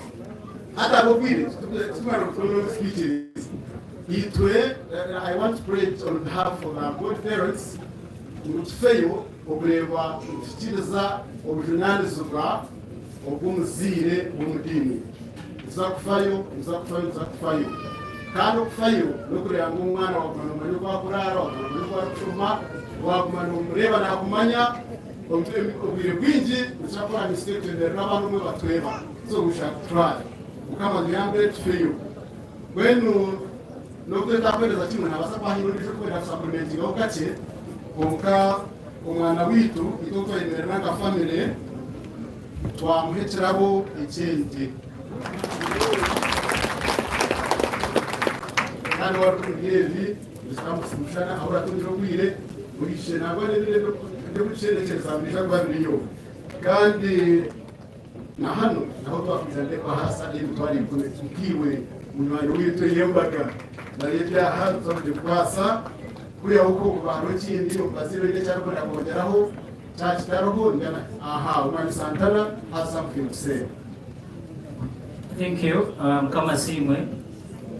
Speaker 12: Hati ahabw'obwire titurikumara kutunga omu speeches. Itwe, I want to pledge on behalf of our godparents ngu tufeyo okureeba nituhikiiriza obujunaanizibwa obw'omuzaire w'omu diini. Nituza kufayo, nituza kufayo, nituza kufayo. Kandi okufayo n'okureeba ngu omwana waguma noomanya oku arikuraara, waguma noomanya oku arikushoma, waguma noomureeba naakumanya. Obwire bwingi nitukira kukora mistake twemerera abaana obumwe batweba. So we shall try. Mukama atuyambe tufeyo. Mbwenu n'obu tutakwendeza kimwe nabaasa kuba haine ondiijo orikwenda kusapulimentingaho kakye kwonka omwana waitu itwe oku twayemerera nka famire twamuha ekirabo eky'ente. Kandi warukuhurira ebi nitukamushana ahu oratungire obwire oije nangwa n'ebindi eby'okukyendekyerezamu nibiija kuba biriyo. Kandi Na hanu naho twakwija ndebahaasa emitwaro ikume nkiiwe munywani waitu ey'embaga nari ebyaha tuza kugikuhaasa kwihaho okwo kuba hariho ekindi omubaziire oine eki arikwenda kwongyeraho kyaba kitariho then aha omwami Santana has something to say.
Speaker 13: Thank you Mukama asiimwe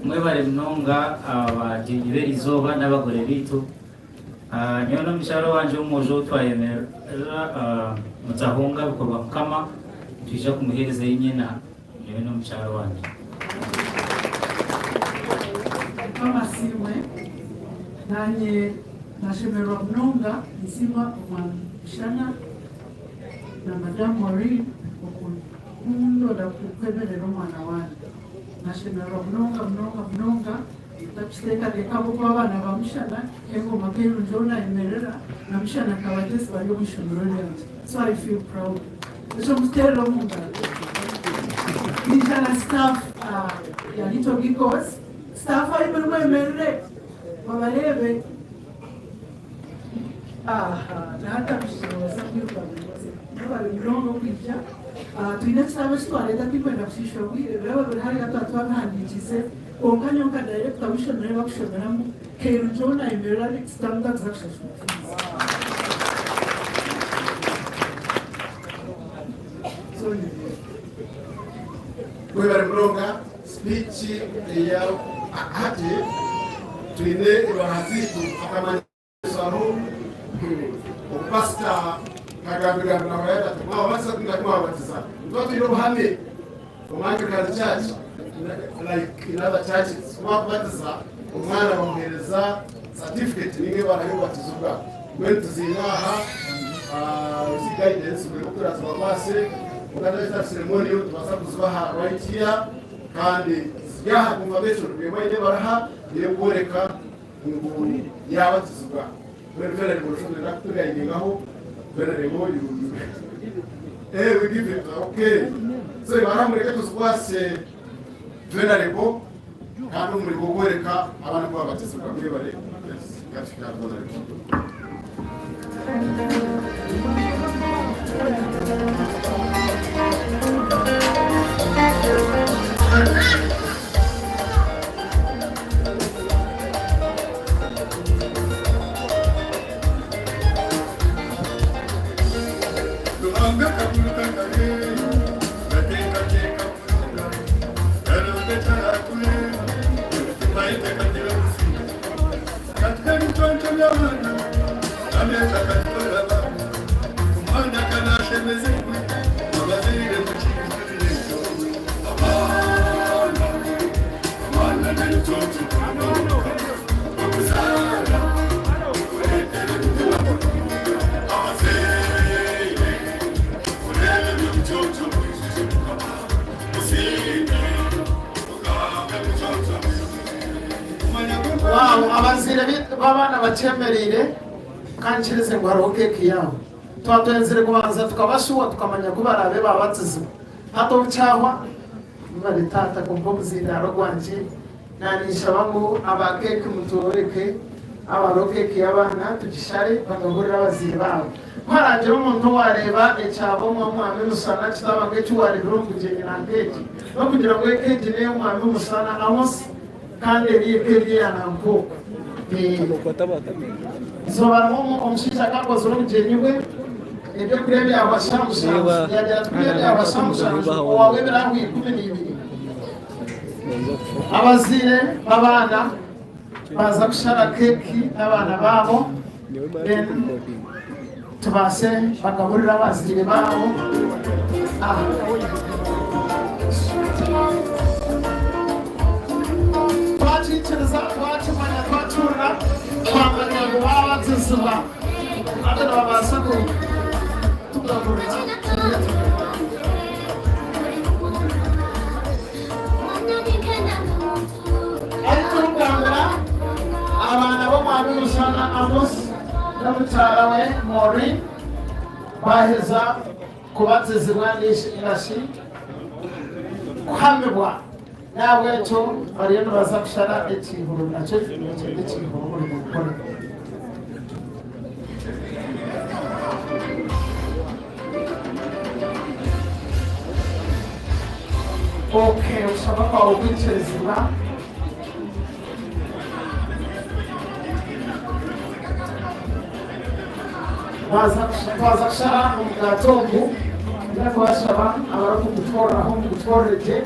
Speaker 13: mwebare munonga abagyenyi b'erizooba n'abagore baitu. Nyowe n'omukyara owangye w'omwojo ou twayemerera Mutahunga bikorwa Mukama nitwija kumuheereza enyena nyowe n'omukyara owangye.
Speaker 8: Mukama asiimwe nanye nashemererwa munonga ninsiima omwami Mushana na madam Maureen okundonda kwemerera omwana wangye nashemererwa munonga munonga munonga. Otakiteekateeka ahabw'okuba abaana ba Mushana, Kengoma Keirungi ou naayemerera, na Mushana Kabagyezi bari omu ishomero ryangye. So I feel proud. Ekyo mukiteerere omu ngaro. Naija na staff ya Little Giggles. Staff ahi muri mwemerere babareebe. Aha, na hati abashija nibaza kwiruka buri Mwebare munonga okwija. Twine ekitabo eki twareeta tirikwenda kushiisha obwire, biraba biri hariya twaba twabihandiikize. Kwonka nyowe nka dayirekita w'eishomero eri bakushomeramu, Keirungi ou nayemerera next term takuza kushashura fiizi. So nibyo.
Speaker 12: Mwebare munonga speech eya hati twine ebaruha zaitu akamanyiso hariho omupasita kagambigambira nawe ati mwababatiza tinga timwababatiza nituba twine obuhame Omu Anglican Church like in other churches ku bakubatiza omwana bamuhereza certificate ninga ebara y'okubatizibwa mbwenu tuziine aha ezi guidance mbwenu oku turazibakwase kwonka ceremony yo nitubaasa kuzibaha right here kandi ziri aha confirmation buri omwe aine ebaraha ey'okworeka ngu yabatizibwa mbwenu venerable osho kutugaidingaho venerable you Eh, we give it, okay. So ibara mureke tuzikwase venerable kandi omurimo gworeka abana ku babatizibwa mwebare. Yes, katika venerable.
Speaker 2: Wow, abazaire b'abaana bakyemereire kankirize ngu hariho keeki yaabo. Twatwenzire kubanza tukabashuwa tukamanya ku baraabe baabatizibwa. Hati obu kyahwa, mwebare taata kwonka omuzindaaro gwangye Naninshaba ngu aba keeki mutworeke abariho keeki y'abaana tugishare bagahurira abazaire baabo. Ku haragira omuntu owareeba ekyaba omwa Mwami Musana kitaba nk'eki wareebire omu bugyenyi na nkeegi n'okugira ngu eka egi n'ey'Omwami Musana Amos kandi eri eka eri eya Nankooko. Izooba rimwe omushaija akakozire obugyenyi bwe ebyokurya byahwa shaaha mushanju yagira ati kurya byahwa shaaha mushanju owaawe ebirahwa 12. Abazaire b'abaana baaza kushara keeki n'abaana baabo then tubaase bagaburire abazaire baabo. Twakikiriza, twakimanya, twakihurira, twamanya ngu baabatizibwa hati nibabaasa kutugaburira turye tunywe. Ahu turikugambira abaana b'omwami Musana Amos n'omukyara we Maureen baaheza kubatizibwa ningashi kuhamibwa n'ahabw'ekyo bariyo nibaza kushara ekiihuro nakyo nikyenda ekiihuro omurimo gukore. Okay, okushaba kwawe kwikirizibwa. Twaza kushara omugaati ogu, ndakubashaba abarikugutwariraho mugutwarire gye.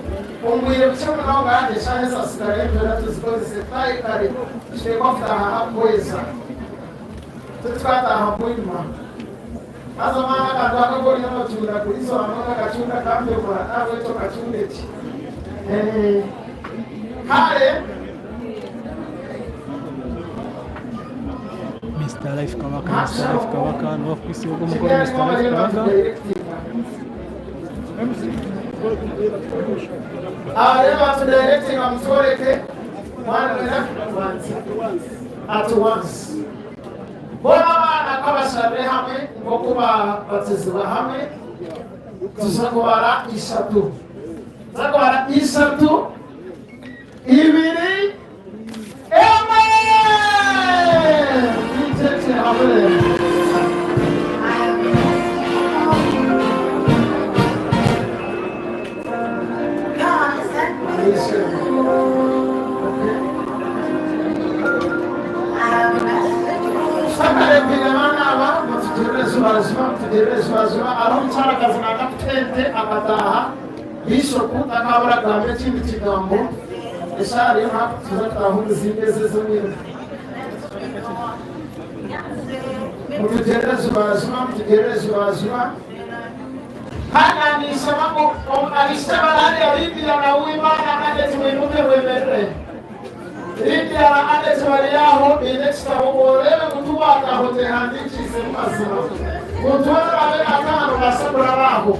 Speaker 2: Omu bwire bukye munonga eshaaha ezaatsigara embeera tuzikozese tutaahe kare nituteekwa kutaaha aha kuhweza. Titwataaha mwirima. Haza omwana akantu aka aku oriyo noocunda kuriisa hamwe n'akacunda kambebwa n'ahabw'ekyo kacunde gye. Kare.
Speaker 1: Mister Life Kabaka, Mister Life Kabaka niwe arikukwitsya ogu omukoro Mister Life Kabaka.
Speaker 2: Abareeba batudirectinga mutworeke one winner at once. Boona abaana ka bashabire hamwe nk'oku baabatizibwa hamwe, tuza kubara ishatu. Tuza kubara ishatu, ibiri, emwe! Twije hamwe. Sakarekwire abaana aba mutugirire juba juba mutugirire juba juba hariho omukyarakazi nanga kutente akataaha bishopu takabura kugamba ekindi kigambo eshaaha ariyo nakutuza kutaaha omu zindi ezi ez'omwirima mutugirire juba juba mutugirire juba juba Hana ninshaba ngu abaishiki abaraarya Lydia na Uwimana Annet mwimuke mwemerere. Lydia na Annet bari aho baine ekitabo oreebe ngu tiwaataaha otehandiikiisemu mazima. Muntu weena oraabe naataaha noobaasa kuraba aho.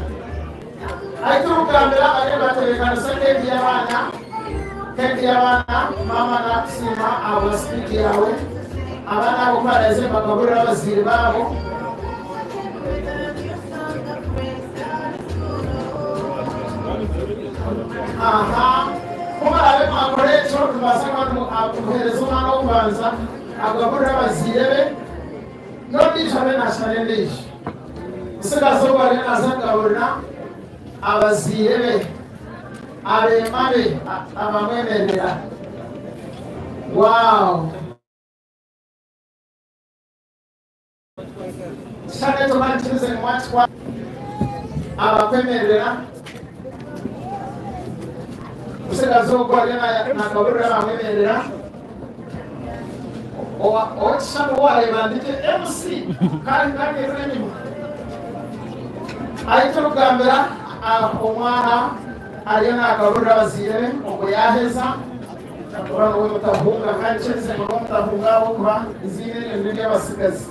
Speaker 2: Ahi turikugambira bariyo nibatebeekanisa keeki y'abaana. Keeki y'abaana, maama naakusiima ahabwa sipiiki yaawe. Abaana abo ku baraije nibagaburira abazaire baabo. Aha, ku muraabe mwakora ekyo, nimubaasa kuba nimuheereza omwana w'okubanza agaburire abazaire be, n'ondiijo abe naashara endiijo. Omutsigazi ogwo ariyo naaza kugaburira abazaire be, abeema be abamwemerera. Wow! Ekishushani ekyo banikirize ngu mwakikwa abakwemerera. Omutsigazi ogwo ariyo nagaburira abamwemerera. Ow'ekishushani ou wareeba ndi gye MC kandi nkareeba enyima. Ahi turikugambira omwana ariyo nagaburira abazaire be ogwo yaheza. Kuba niwe mutahunga kandi kyerize ngu niwe mutahunga ahabw'okuba eiziina eryo niryo ry'abatsigazi.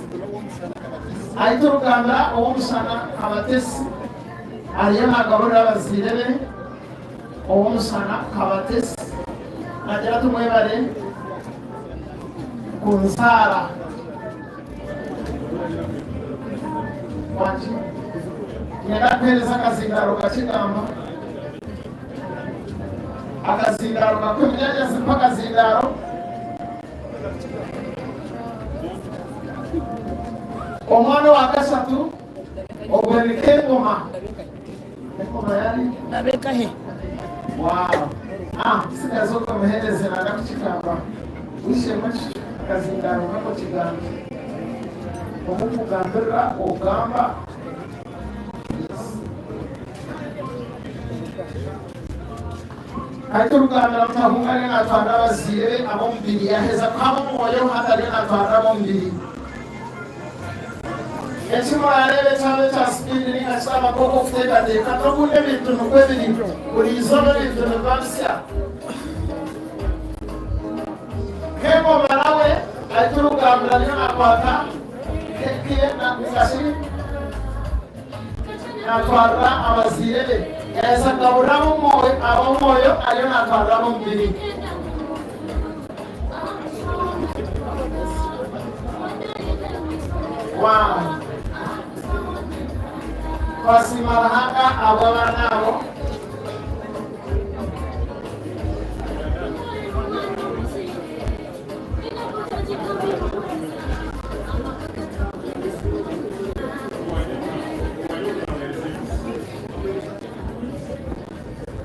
Speaker 2: Ahi turikugambira Owomushana Kabatesi ariyo nagaburira abazaire be. Owomushana Kabatesi nagira ati mwebare kunzaara. Wangi niinyenda kukuheereza akazindaaro kakye gamba. Akazindaaro kakwe munyaanyazi mpa akazindaaro. Omwana owa kashatu ogwo ni Kengoma. Kengoma yari?
Speaker 14: Nabekahe.
Speaker 2: Wow. Ah, sigaza ogwo muheereze nanga kukigamba. Wishemu akazindaaro kako kigambe. Omu kugambirira ogamba. Yes. Hati orugambira Mutahunga ariyo natwarira abazaire be ab'omubiri, yaheza kuha ab'omwoyo hati ariyo natwarira ab'omubiri. Eki murareeba ekyaba ekya sipiidi ninga kitaba nk'oku okuteekateeka n'obundi ebintu nikwo biri buri izooba ebintu nibiba bisya. Kengoma nawe ahita orugambira ariyo nakwata keeki ye ninga shi Naatwarira abazaire be. Yaaheza kugaburira ab'omwoyo, ariyo naatwarira ab'omubiri. Wow! Twasiima Ruhanga ahabw'abaana abo.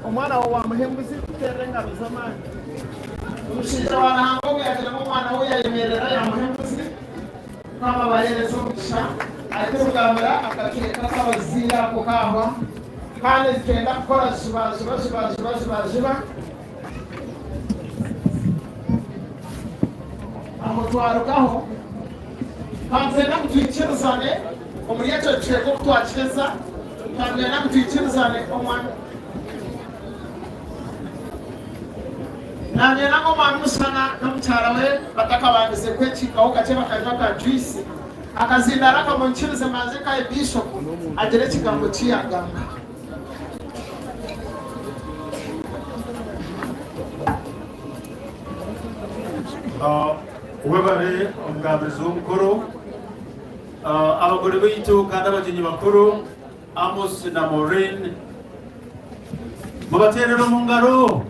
Speaker 2: Omwana we wamuha embuzi kuterera engaro z'amaani. Omushaija wa Ruhanga ogu yagira ngu omwana we yayemerera yamuha embuzi Mukama abahereze omugisha arikurugambira akacweka k'abazaire ako kahwa kandi nitwenda kukora juba juba juba juba juba juba. Aho twarugaho, twagenda ngu twikirizane omuri ekyo kicweka oku twakiheza, twagenda ngu twikirizane omwami. Nagenda ngu omwami Mushana n'omukyara we batakabandize kwekiikaho kakye bakanywa ka juice, akazindaaro akamunyikirize mbanze nkahe Bishop agire ekigambo ki yagamba.
Speaker 5: Webare omugambirizi w'omukoro, abagore baitu kandi abagyenyi bakuru Amos na Maureen mubateerere omu ngaro.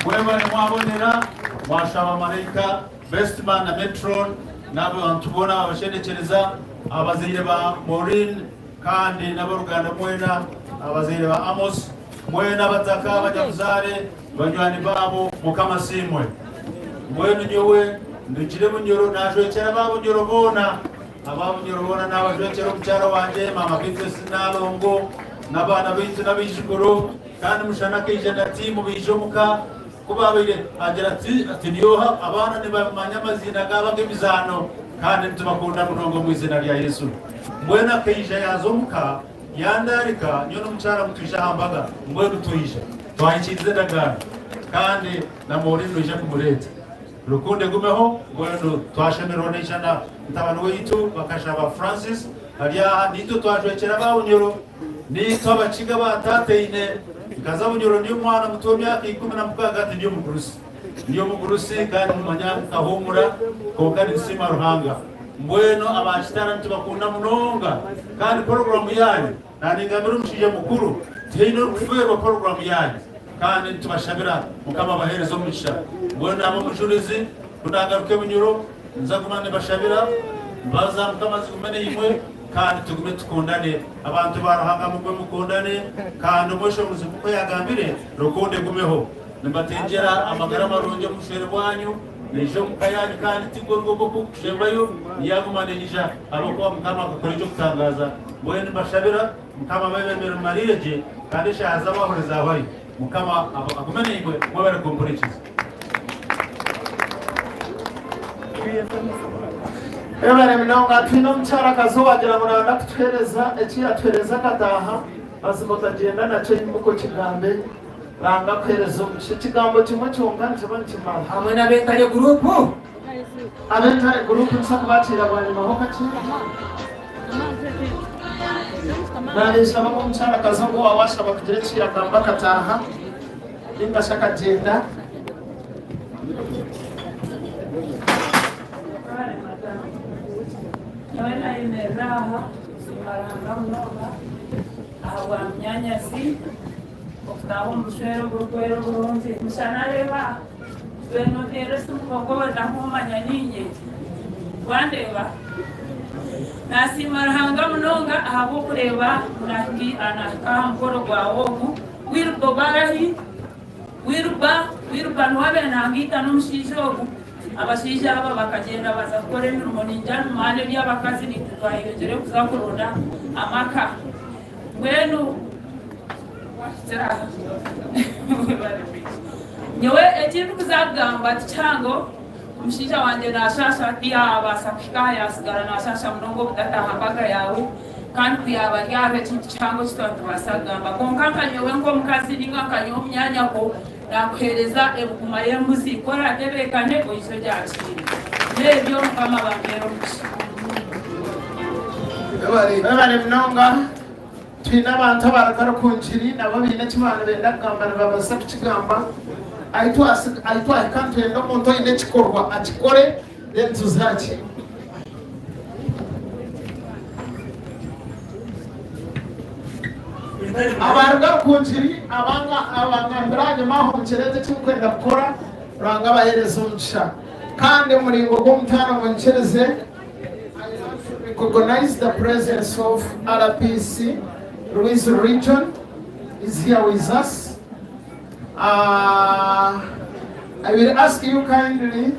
Speaker 5: Mwebare mwabonera mwashaba maraika bestman na metron n'abantu boona ababashendekyereza abazaire ba Maureen Kandi n'ab'oruganda mwena, abazaire ba Amos, mwena abataka, abanyabuzaare, banywani baabo, Mukama asiimwe. Mbwenu nyowe ndugire Bunyoro naajwekyera aba Bunyoro boona, aba Bunyoro boona naabajwekyera omukyara wangye maama Beatrice Nalongo n'abaana baitu n'abaijukuru, kandi Mushana akaija na tiimu baija omuka, ku baabaire agira ati, ati Nyoha, abaana nibamanya amaziina gaabo ag'emizaano, kandi nitubakunda munonga omu iziina rya Yesu. Mbwenu akaija yaaza omuka, yandaarika, nyowe n'omukyara ngu twije aha mbaga. Mbwenu twija, twahikiiriza endagaano, kandi na Maureen noija kumureeta. Rukundo egumeho. Mbwenu twashemererwa naija na mutabani waitu Bakashaba Francis ari aha. Naitwe twajwekyera aba Bunyoro. Naitwe Abakiga ba taataine. Nkaza Bunyoro ndi omwana muto w'emyaka 16 hati ndi omugurusi. Ndi omugurusi kandi nimumanya nkahuumura kwonka ninsiima Ruhanga. Mbwenu aba Kitara nitubakunda munonga kandi poroguramu yaanyu naaningambira omushaija mukuru tihaine orikufeerwa poroguramu yaanyu kandi nitubashabira Mukama abaheereze omugisha. Mbwenu naaba omujurizi ku naagaruka e Bunyoro ninza kuguma nibashabira mbaza Mukama zigume naimwe kandi tugume tukundane. Abantu ba Ruhanga mugume mukundane kandi omweshongozi nk'oku yaagambire rukundo egumeho. Nimbatengyera amagara marungi omu bushwere bwanyu, naija omu ka yaanyu kandi tigwo nigwo gw'okushembayo, ndyaguma niinyija ahabw'okuba Mukama akakora eky'okutangaaza. Mbwenu nimbashabira, Mukama abeebembere mumariire gye, kandi eshaaha z'abahuri zaahwayo. Mukama agume naimwe, mwebare kumpurikiza.
Speaker 2: Webare munonga. Twine omukyarakazi owagira ngu nayenda kutuhereza eki yatuhereza akataaha, mazima otagyenda nakyo imuka okigambe. Ruhanga akuhereze omugisha. Ekigambo kimwe kyonka nikiba nikimara.
Speaker 3: Hamwe n'ab'Entare Guruupu.
Speaker 2: Ab'Entare Guruupu nituza kubakiira bwanyimaho kakye. Naanshaba ngu omukyarakazi ogu owaawe ashaba kugira eki yagamba akataaha ninga shi akagyenda.
Speaker 8: Nyowe nayemerera aha kusiima Ruhanga munonga ahabwa munyaanyazi. Okutaaha omu bushwere oburikwera oburungi. Mushana reeba, twena onteerera esimu kwonka obandaho omanya niinye. Wandeeba? Naasiima Ruhanga munonga ahabw'okureeba ngu naahika aha mukoro gwawe ogu. Wilber ogu arahi? Wilber, Wilber niwe abaire nangaita n'omushaija ogu. Abashaija aba bakagyenda baza kukora emirimo ningira nimuhana eby'abakazi naitwe twayeyongyerayo kuza kuronda amaka. Mbwenu wahikire aha. Nyowe eki ndikuza kugamba ti kihango, omushaija wangye naashaasha tiyaabaasa kuhika aha yaasigara naashaasha munonga obutataaha mbaga yaawe kandi ku yaaba ari hariho ekintu kihango eki twaba nitubaasa kugamba. Kwonka nka nyowe nk'omukazi nainga nka nyowe munyaanyako naakuheereza ebuguma y'embuzi ku oraatebeekane oije ogyakiire. N'ebyo Mukama abampeere omugisha.
Speaker 2: Webale munonga. Twine abantu abaruga Rukungiri nabo baine eki baaba nibenda kugamba nibabaasa kukigamba. Ahi twahika nitwenda omuntu oine ekikorwa akikore then tuze aha kindi. Abaruga Rukungiri abangambira ahanyima aho mukireete eki mukwenda kukora Ruhanga abaheereze omugisha. Kandi omu muringo gw'omutaano munyikirize. I want to recognize the presence of RPC Rwizi region is here with us. I will ask you kindly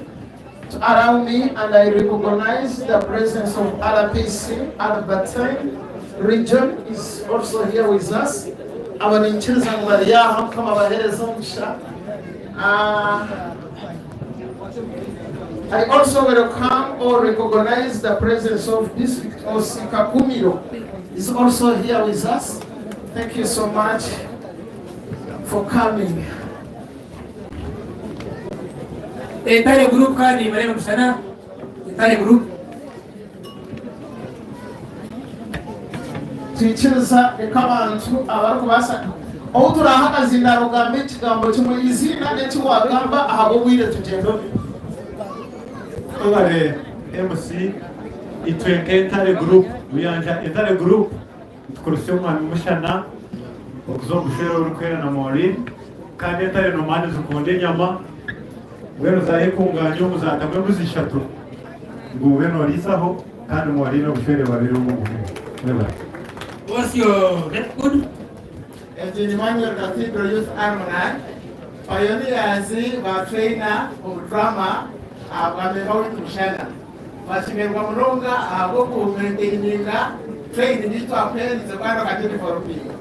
Speaker 2: to allow me and I recognize the presence of RPC Albertine region is also here with us. Abo ninkiriza ngu bari aha Mukama abahereze omugisha. I also welcome or recognize the presence of District OC Kakumiro is also here with us. Thank you so much for coming.
Speaker 3: Entare group kandi barebe mushana Entare group.
Speaker 2: Twikiriza reka abantu abarikubaasa ou turaahe akazindaaro ogambe ekigambo kimwe eiziina n'eki waagamba ahabw'obwire tugyende omu.
Speaker 11: Webare MC, itwe nk'Entare Group, Ruyanja Entare Group nitukurutsya omwami Mushana okuza omu bushwere oburikwera na Maureen kandi entare nomanya nizikunda enyama mbwenu zayekunganya omu zatamu embuzi ishatu ngu obe noriisaho kandi Maureen obushwere babere omu obuhemu. Webare.
Speaker 3: What's your rep code?
Speaker 14: Egi ni Emmanuel Cathedral Youth Alumni, pioneers ba trainer omu drama ahabwa member waitu Mushana. Twashemererwa munonga ahabw'oku maintaininga training ei twakuheerize kandi okagidevelopinga.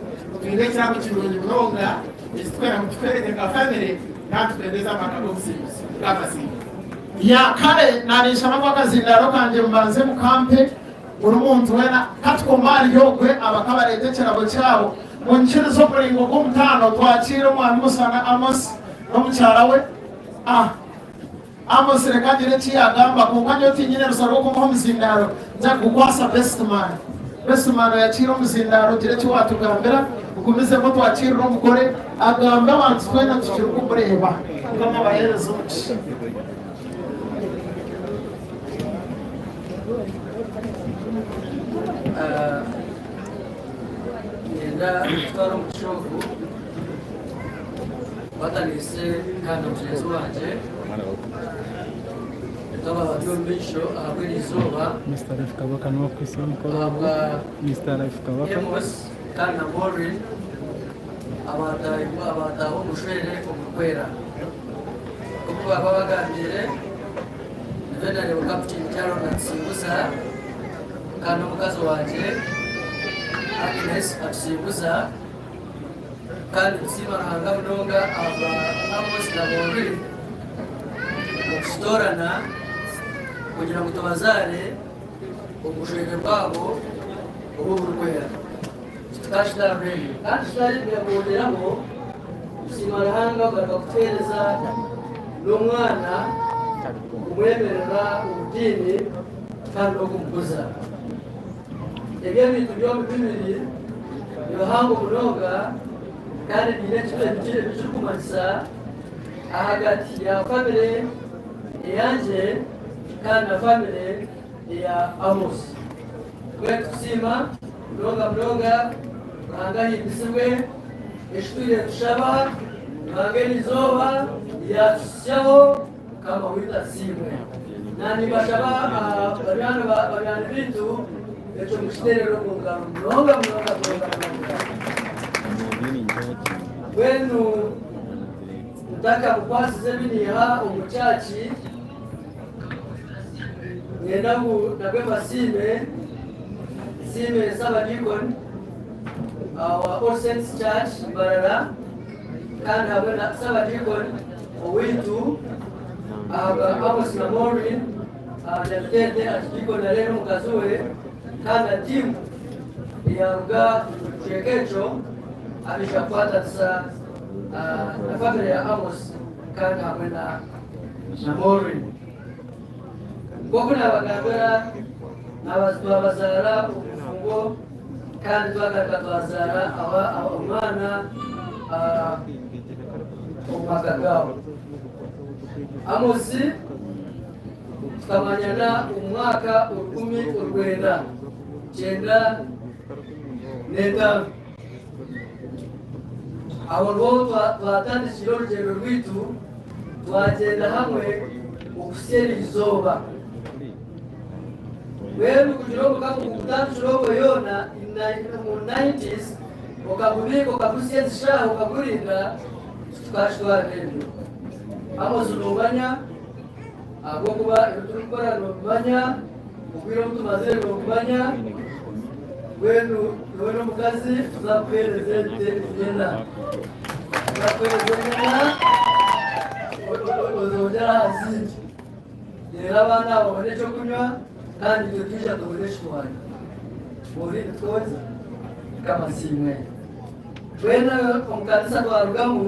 Speaker 14: Twine ekirabo kirungi munonga ekitwenda ngu tukwereke nka family kandi tutendeze amaka g'obusinguzi. Mukama asiimwe.
Speaker 2: Ya kare naninshaba ngu akazindaaro kangye mubanze mukampe buri muntu weena katukoma ahari ogwe abakabareeta ekirabo kyabo munyikirize omuringo gw'omutaano twakiire omwami Musana Amos n'omukyara we. Ah. Amos reka agire eki yaagamba, kwonka nyowe tiinyine rusa rw'okumuha omuzindaaro, nza kugukwasa Bestman. Bestman oyakiire omuzindaaro ogire eki waatugambira, ogumizemu otwakiirire omugore, agambe abantu twena tukiri kumureeba. Mukama abaheereze omugisha.
Speaker 15: Niinyenda kutwara omugisha ogu Nkwatanise kandi na mugyenzi wangye twaba bari omu maisho ahabw'eri izooba
Speaker 1: Mister Life Kabaka niwe arikuhitsya omukoro ogu.
Speaker 15: ahabwa
Speaker 1: Mister Life Kabaka.
Speaker 15: Amos kandi na Maureen abaataaha omu bushwere oburikwera. Nk'oku baaba bagambiire, Venerable Captain Jaron Atusinguza kandi n'omukazi wangye Agnes Atusinguza. Kandi nitusiima Ruhanga munonga ahabwa Amos na Maureen okututoorana kugira ngu tubazaare omu bushwere bwabo obw'oburikwera. Kandi tutari tusiima Ruhanga kugaruka kutuheereza n'omwana kumwemerera omu diini kandi n'okumukuza. Ebi ebintu byombi bibiri ni bihango munonga kandi biine eki birikumanyisa ahagati ya famire eyangye kandi na famire eya Amos. Mbwenu tukusiima munonga munonga, Ruhanga ahimbisibwe, eki twire nitushaba Ruhanga eri izooba yatuhitsyaho. Mukama waitu asiimwe. Nanimbashaba banywani baitu ekyo mukiterere omu ngaro munonga munonga munonga munonga. Mbwenu ntakamukwasize ebi niiha omu kyaki niinyenda ngu nabwe mbasiime nsiime Ssabadiikoni wa All Saints Church Mbarara kandi hamwe na Ssabadiikoni. owaitu ahabwa Amos na Maureen, Nyabitete Archdeacon na reero omukazi we kandi na tiimu eyaruga omu kicweka ekyo abaija kukwatanisa na famire ya Amos kandi hamwe na Maureen. Nk'oku naabagambira, twabazaara omu bufumbo kandi twagaruka twazaara omwana omu maka gaabo. Amos tukamanyana omu mwaka 1995. Aho niho twatandikire orugyendo rwaitu twagyenda hamwe okuhitsya eri izooba. Mbwenu kugira omukago gugutandikire obwo yoona omu nineties okagubiika okaguhitsya ezi shaaha okagurinda tukakitwara ebyo. Amos noomanya ahabw'okuba ebi turikukora noobimanya, obwire obu tumazire noobumanya, mbwenu nyowe n'omukazi tuza kuheereza ente enyena. Tuza kuheereza enyena ozongyere aha zindi. Reero abaana abo babone ekyokunywa kandi itwe twija tubone eki twarya. Ori nitwoza Mukama asiimwe. Twena omu kanisa twarugamu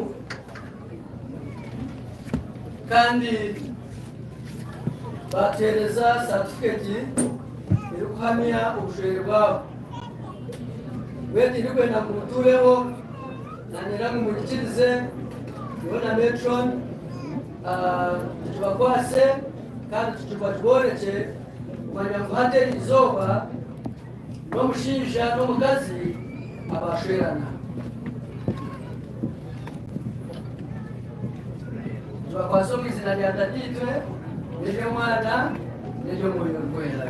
Speaker 15: kandi batuheereza satifiketi erikuhamya obushwere bwabo. Mbwenu tindikwenda ngu mutuureho, nanyenda ngu munyikirize nyowe na matron tukibakwase kandi tukibaborekye kumanya ngu hati eri izooba n'omushaija n'omukazi abashwerana. Tubakwase omu izina rya Tataitwe n'ery'Omwana n'ery'Omwoyo Orikwera.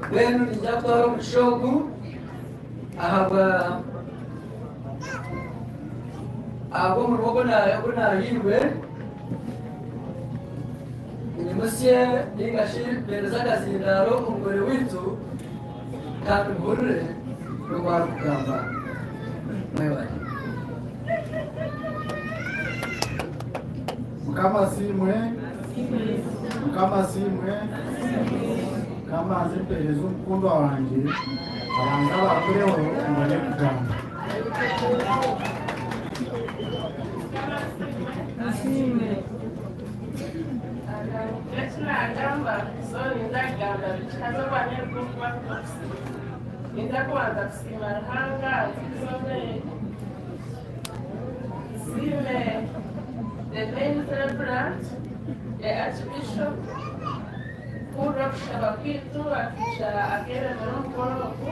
Speaker 15: Mbwenu niinyija kutwara omugisha ogu ahabwa ahabw'omurimo ogu naahairwe, nyimutsye nainga shi mpeereze akazindaaro omugore waitu kandi muhurire n'oku arikugamba. Mwebare.
Speaker 12: Mukama asiimwe. Mukama asiimwe. Mukama aze mpereze omukundwa wangye abanze abakureho mbone kugamba.
Speaker 8: Eki nagamba so ninza kugamba bikye haza obwanya nibwo nkuba kusiima. Ninza kubanza kusiima Ruhanga nsiime nsiime the main celebrant the archbishop kuhurira okushaba kwaitu akaija akeebembera omukoro ogu.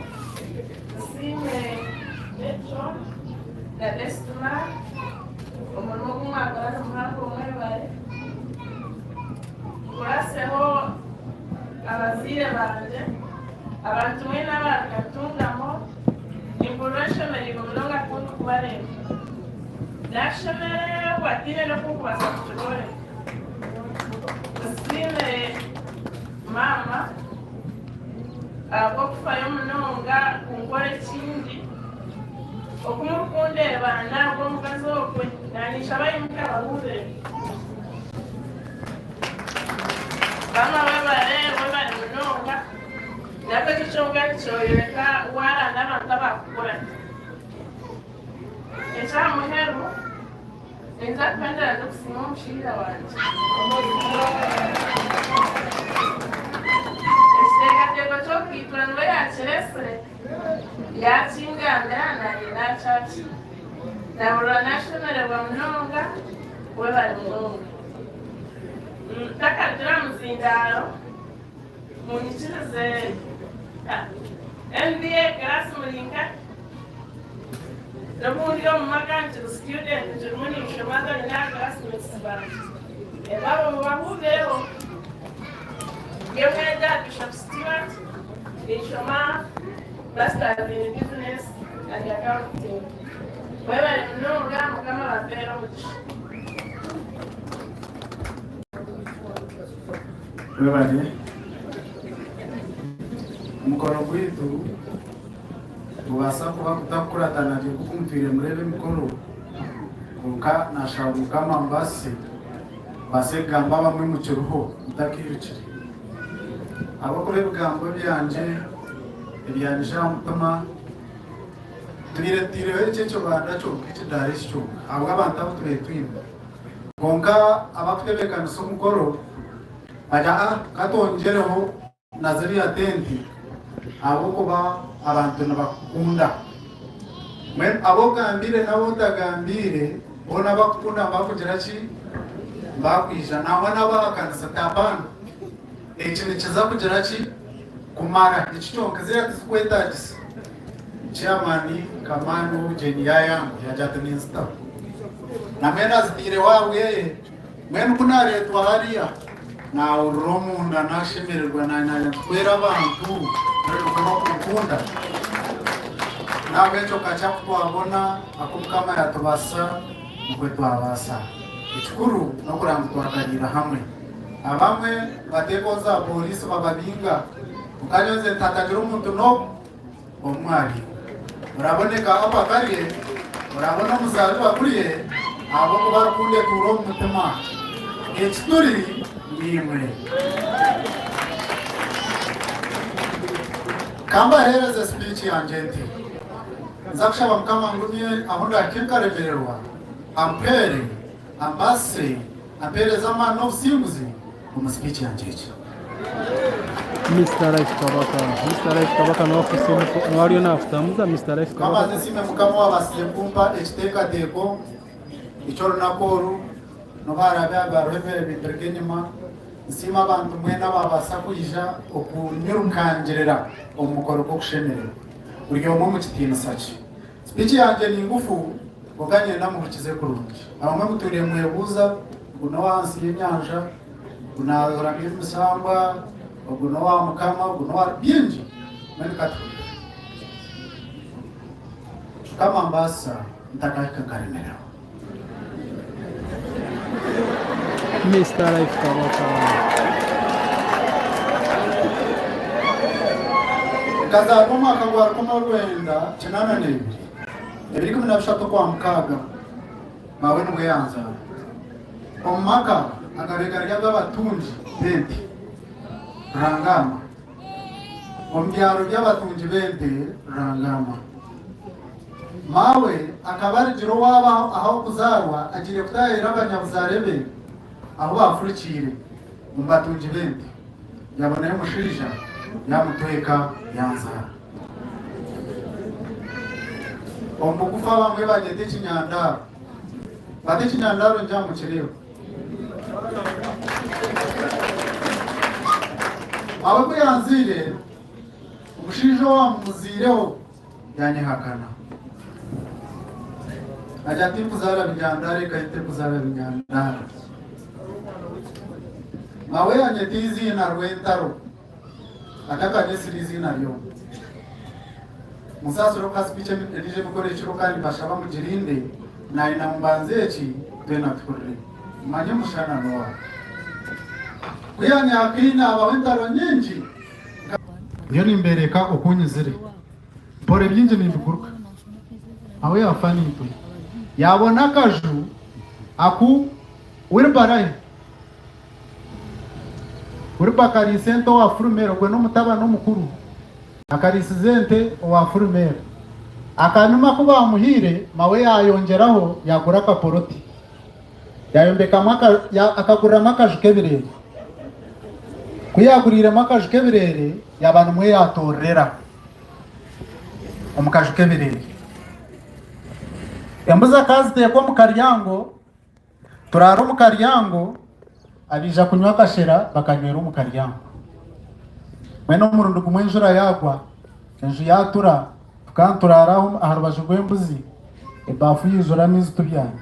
Speaker 8: Nsiime Metron na Best Man omurimo ogu mwakora ni muhango mwebare. Nkuraseho abazaire bangye, abantu mwena abaruga Ntungamo, nimpurira nshemereirwe munonga ku ndikubareeba. Nashemererwa tihaine n'oku nkubaasa kukibooreka. Nsiime maama ahabw'okufayo munonga kunkora ekindi. Oku murikundeeba naawe omukazi ogwe naanyija baimuke abahuurire. Maama webare, webare munonga. Nabwo ekyo kyonka nikyoreka waaranda abantu abakukurata. Eky'aha muheru, ninza kuhendera ndikusiima omushaija wangye. Ekiteekateeko ky'okukaikura niwe yaakireetsire, yaakingambira naanye naakyakiira. Naahurira naashemererwa munonga, webare munonga. Ntakarugire aha muzindaaro, munyikirize MBA class muri nkahi? N'obu ndi omu maka nkiri student nkirimu ninshoma haza nyine aha classmates bangye. Abo mubahuubireho. Ndi omwegi aha Bishop Stuart ninshoma Masters in Business and Accounting. Mwebare munonga Mukama abampere omugisha.
Speaker 12: Mwebare. Omukoro gwaitu gubaasa kuba gutakukuratana gye nk'oku mutwire mureeba emikoro.
Speaker 16: Kwonka nashaba Mukama ambaasise, mbaase kugamba abamwe mukiriho mutakairukire. Ahabw'okuba ebigambo byangye ebyanyija aha mutima, tubaire tutaireho eki ekibanda kyonka, ekidaara eki kyonka ahabw'abantu abu tubaire twine. Kwonka abakutebeekanisa omukoro bagira ah ka twongyereho na ziriya tenti ahabw'okuba abantu nibakukunda. Mbwenu abu ogambiire n'abu otagambiire boona abakukunda nibakugira ki? Nibakwija. Nangwa n'abahakanisa ati apaana eki nikiza kugira ki? Kumara. Eki kyonka ziriya tizikwetaagisa. Chairman Kamani w'obugyenyi yaayanga yaagira ati ninzitaho. Na mbwenu azitaireho ahabweye. Mbwenu ku naareetwa hariya, naahurira omunda naashemererwa, naanye nituhwera abantu mbwenu bakunkunda. N'ahabw'ekyo kakye aku twabona, aku Mukama yaatubaasisa, nikwo twabaasa. Ekikuru n'okureba ngu twakariira hamwe. Abamwe bateekaho zaaporiisi bababinga, kwonka nyowe nze ntatagira omuntu n'omwe Omwe ari, Oraboneka aho akarye, orabona omuzabibu agurye, ahabw'okuba rukundo etuura omu mutima. Eki turi niimwe. Ka mbaheereze sipiiki yangye nti, Nza kushaba Mukama angumye ahu ndahike nkaremererwa, ampwere, ambaasise, ampeereze amaani n'obusinguzi omu sipiiki yangye egi.
Speaker 1: Mister Life Kabaka Mister Life Kabaka niwe akuhitsya omuko niwe ariyo naakutamuza Mister Life Kabaka.
Speaker 16: Mbabanze nsiime Mukama owabaasize kumpa ekiteekateeko eky'orunaku oru, n'obu haraabe hariho ebibaire bimpiga enyima. Nsiime abantu mwena abaabaasa kwija okunyirukangirira omu mukoro gw'okushemererwa, buri omwe omu kitiinisa kye. Sipiiki yangye ni ngufu, kwonka niinyenda muhurikize kurungi. Abamwe mutwire nimwebuuza ngu n'ow'ahansi y'enyanja, Ogu naaramya emisambwa, ogu n'owa Mukama, ogu n'owa bingi. Mbwenu ka tuhurire. Mukama mbaasisa ntakahika nkaremererwa.
Speaker 1: Mister Life Kabaka.
Speaker 16: Nkazaarwa omwaka gwa 1982, ebiro 13 Okwamukaaga, maawe nibwo yanzaara. Omu maka agabaire gari ag'abatungi b'ente Rurangama. Omu byaro by'abatungi b'ente Rurangama. Maawe akaba arugire owaabo ah'okuzaarwa agiire kutaahirira abanyabuzaare be ahu baafurikiire omu batungi b'ente. Yaabonayo omushaija yaamutweka yanzaara. Omu bugufu abamwe bagyeta ekinyandaaro. Bata ekinyandaaro ngira mukireeba. Awe ku yanziire, omushaija owamuzaireho yanyehakana. Agira ati tinkuzaara binyandaaro eka ye terikuzaara binyandaaro. Mawe yanyeta eiziina Rwentaro. Atakanyetsire eiziina ryona. Musaasire okuha sipiiki endiijo emikoro ekiro kandi mbashaba mugirinde, naayenda ngu mbanze eki twena tuhurire. Mumanye Mushana n'oha. Ku yaanyahakaine habaho entaro nyingi. Ndiyo nimbeereka oku nyizire. Mpora ebingi nimbiguruka. Aho yaafa naitwe. Yaabona akaju aku Wilbur ahi. Wilbur akariisa ente owa Furumera, ogwe n'omutabani omukuru. Akariisiza ente owa Furumera. Akanuma aku baamuhaire, mawe yaayongyeraho yaagura akaporoti. Yaayombekamu akaguriramu akaju k'ebireere. Ku yaaguriiremu akaju k'ebireere, yaaba nimwo yaatoorera omu kaju k'ebireere. Embuzi akaziteeka omu karyango. Turaara omu karyango, abaija kunywa akashera bakanywera omu karyango. Mbwenu omurundi gumwe enjura yaagwa, enju yaatura, tukaba nituraara aho aha rubaju rw'embuzi, ebaafu yaijura amaizi tubyami.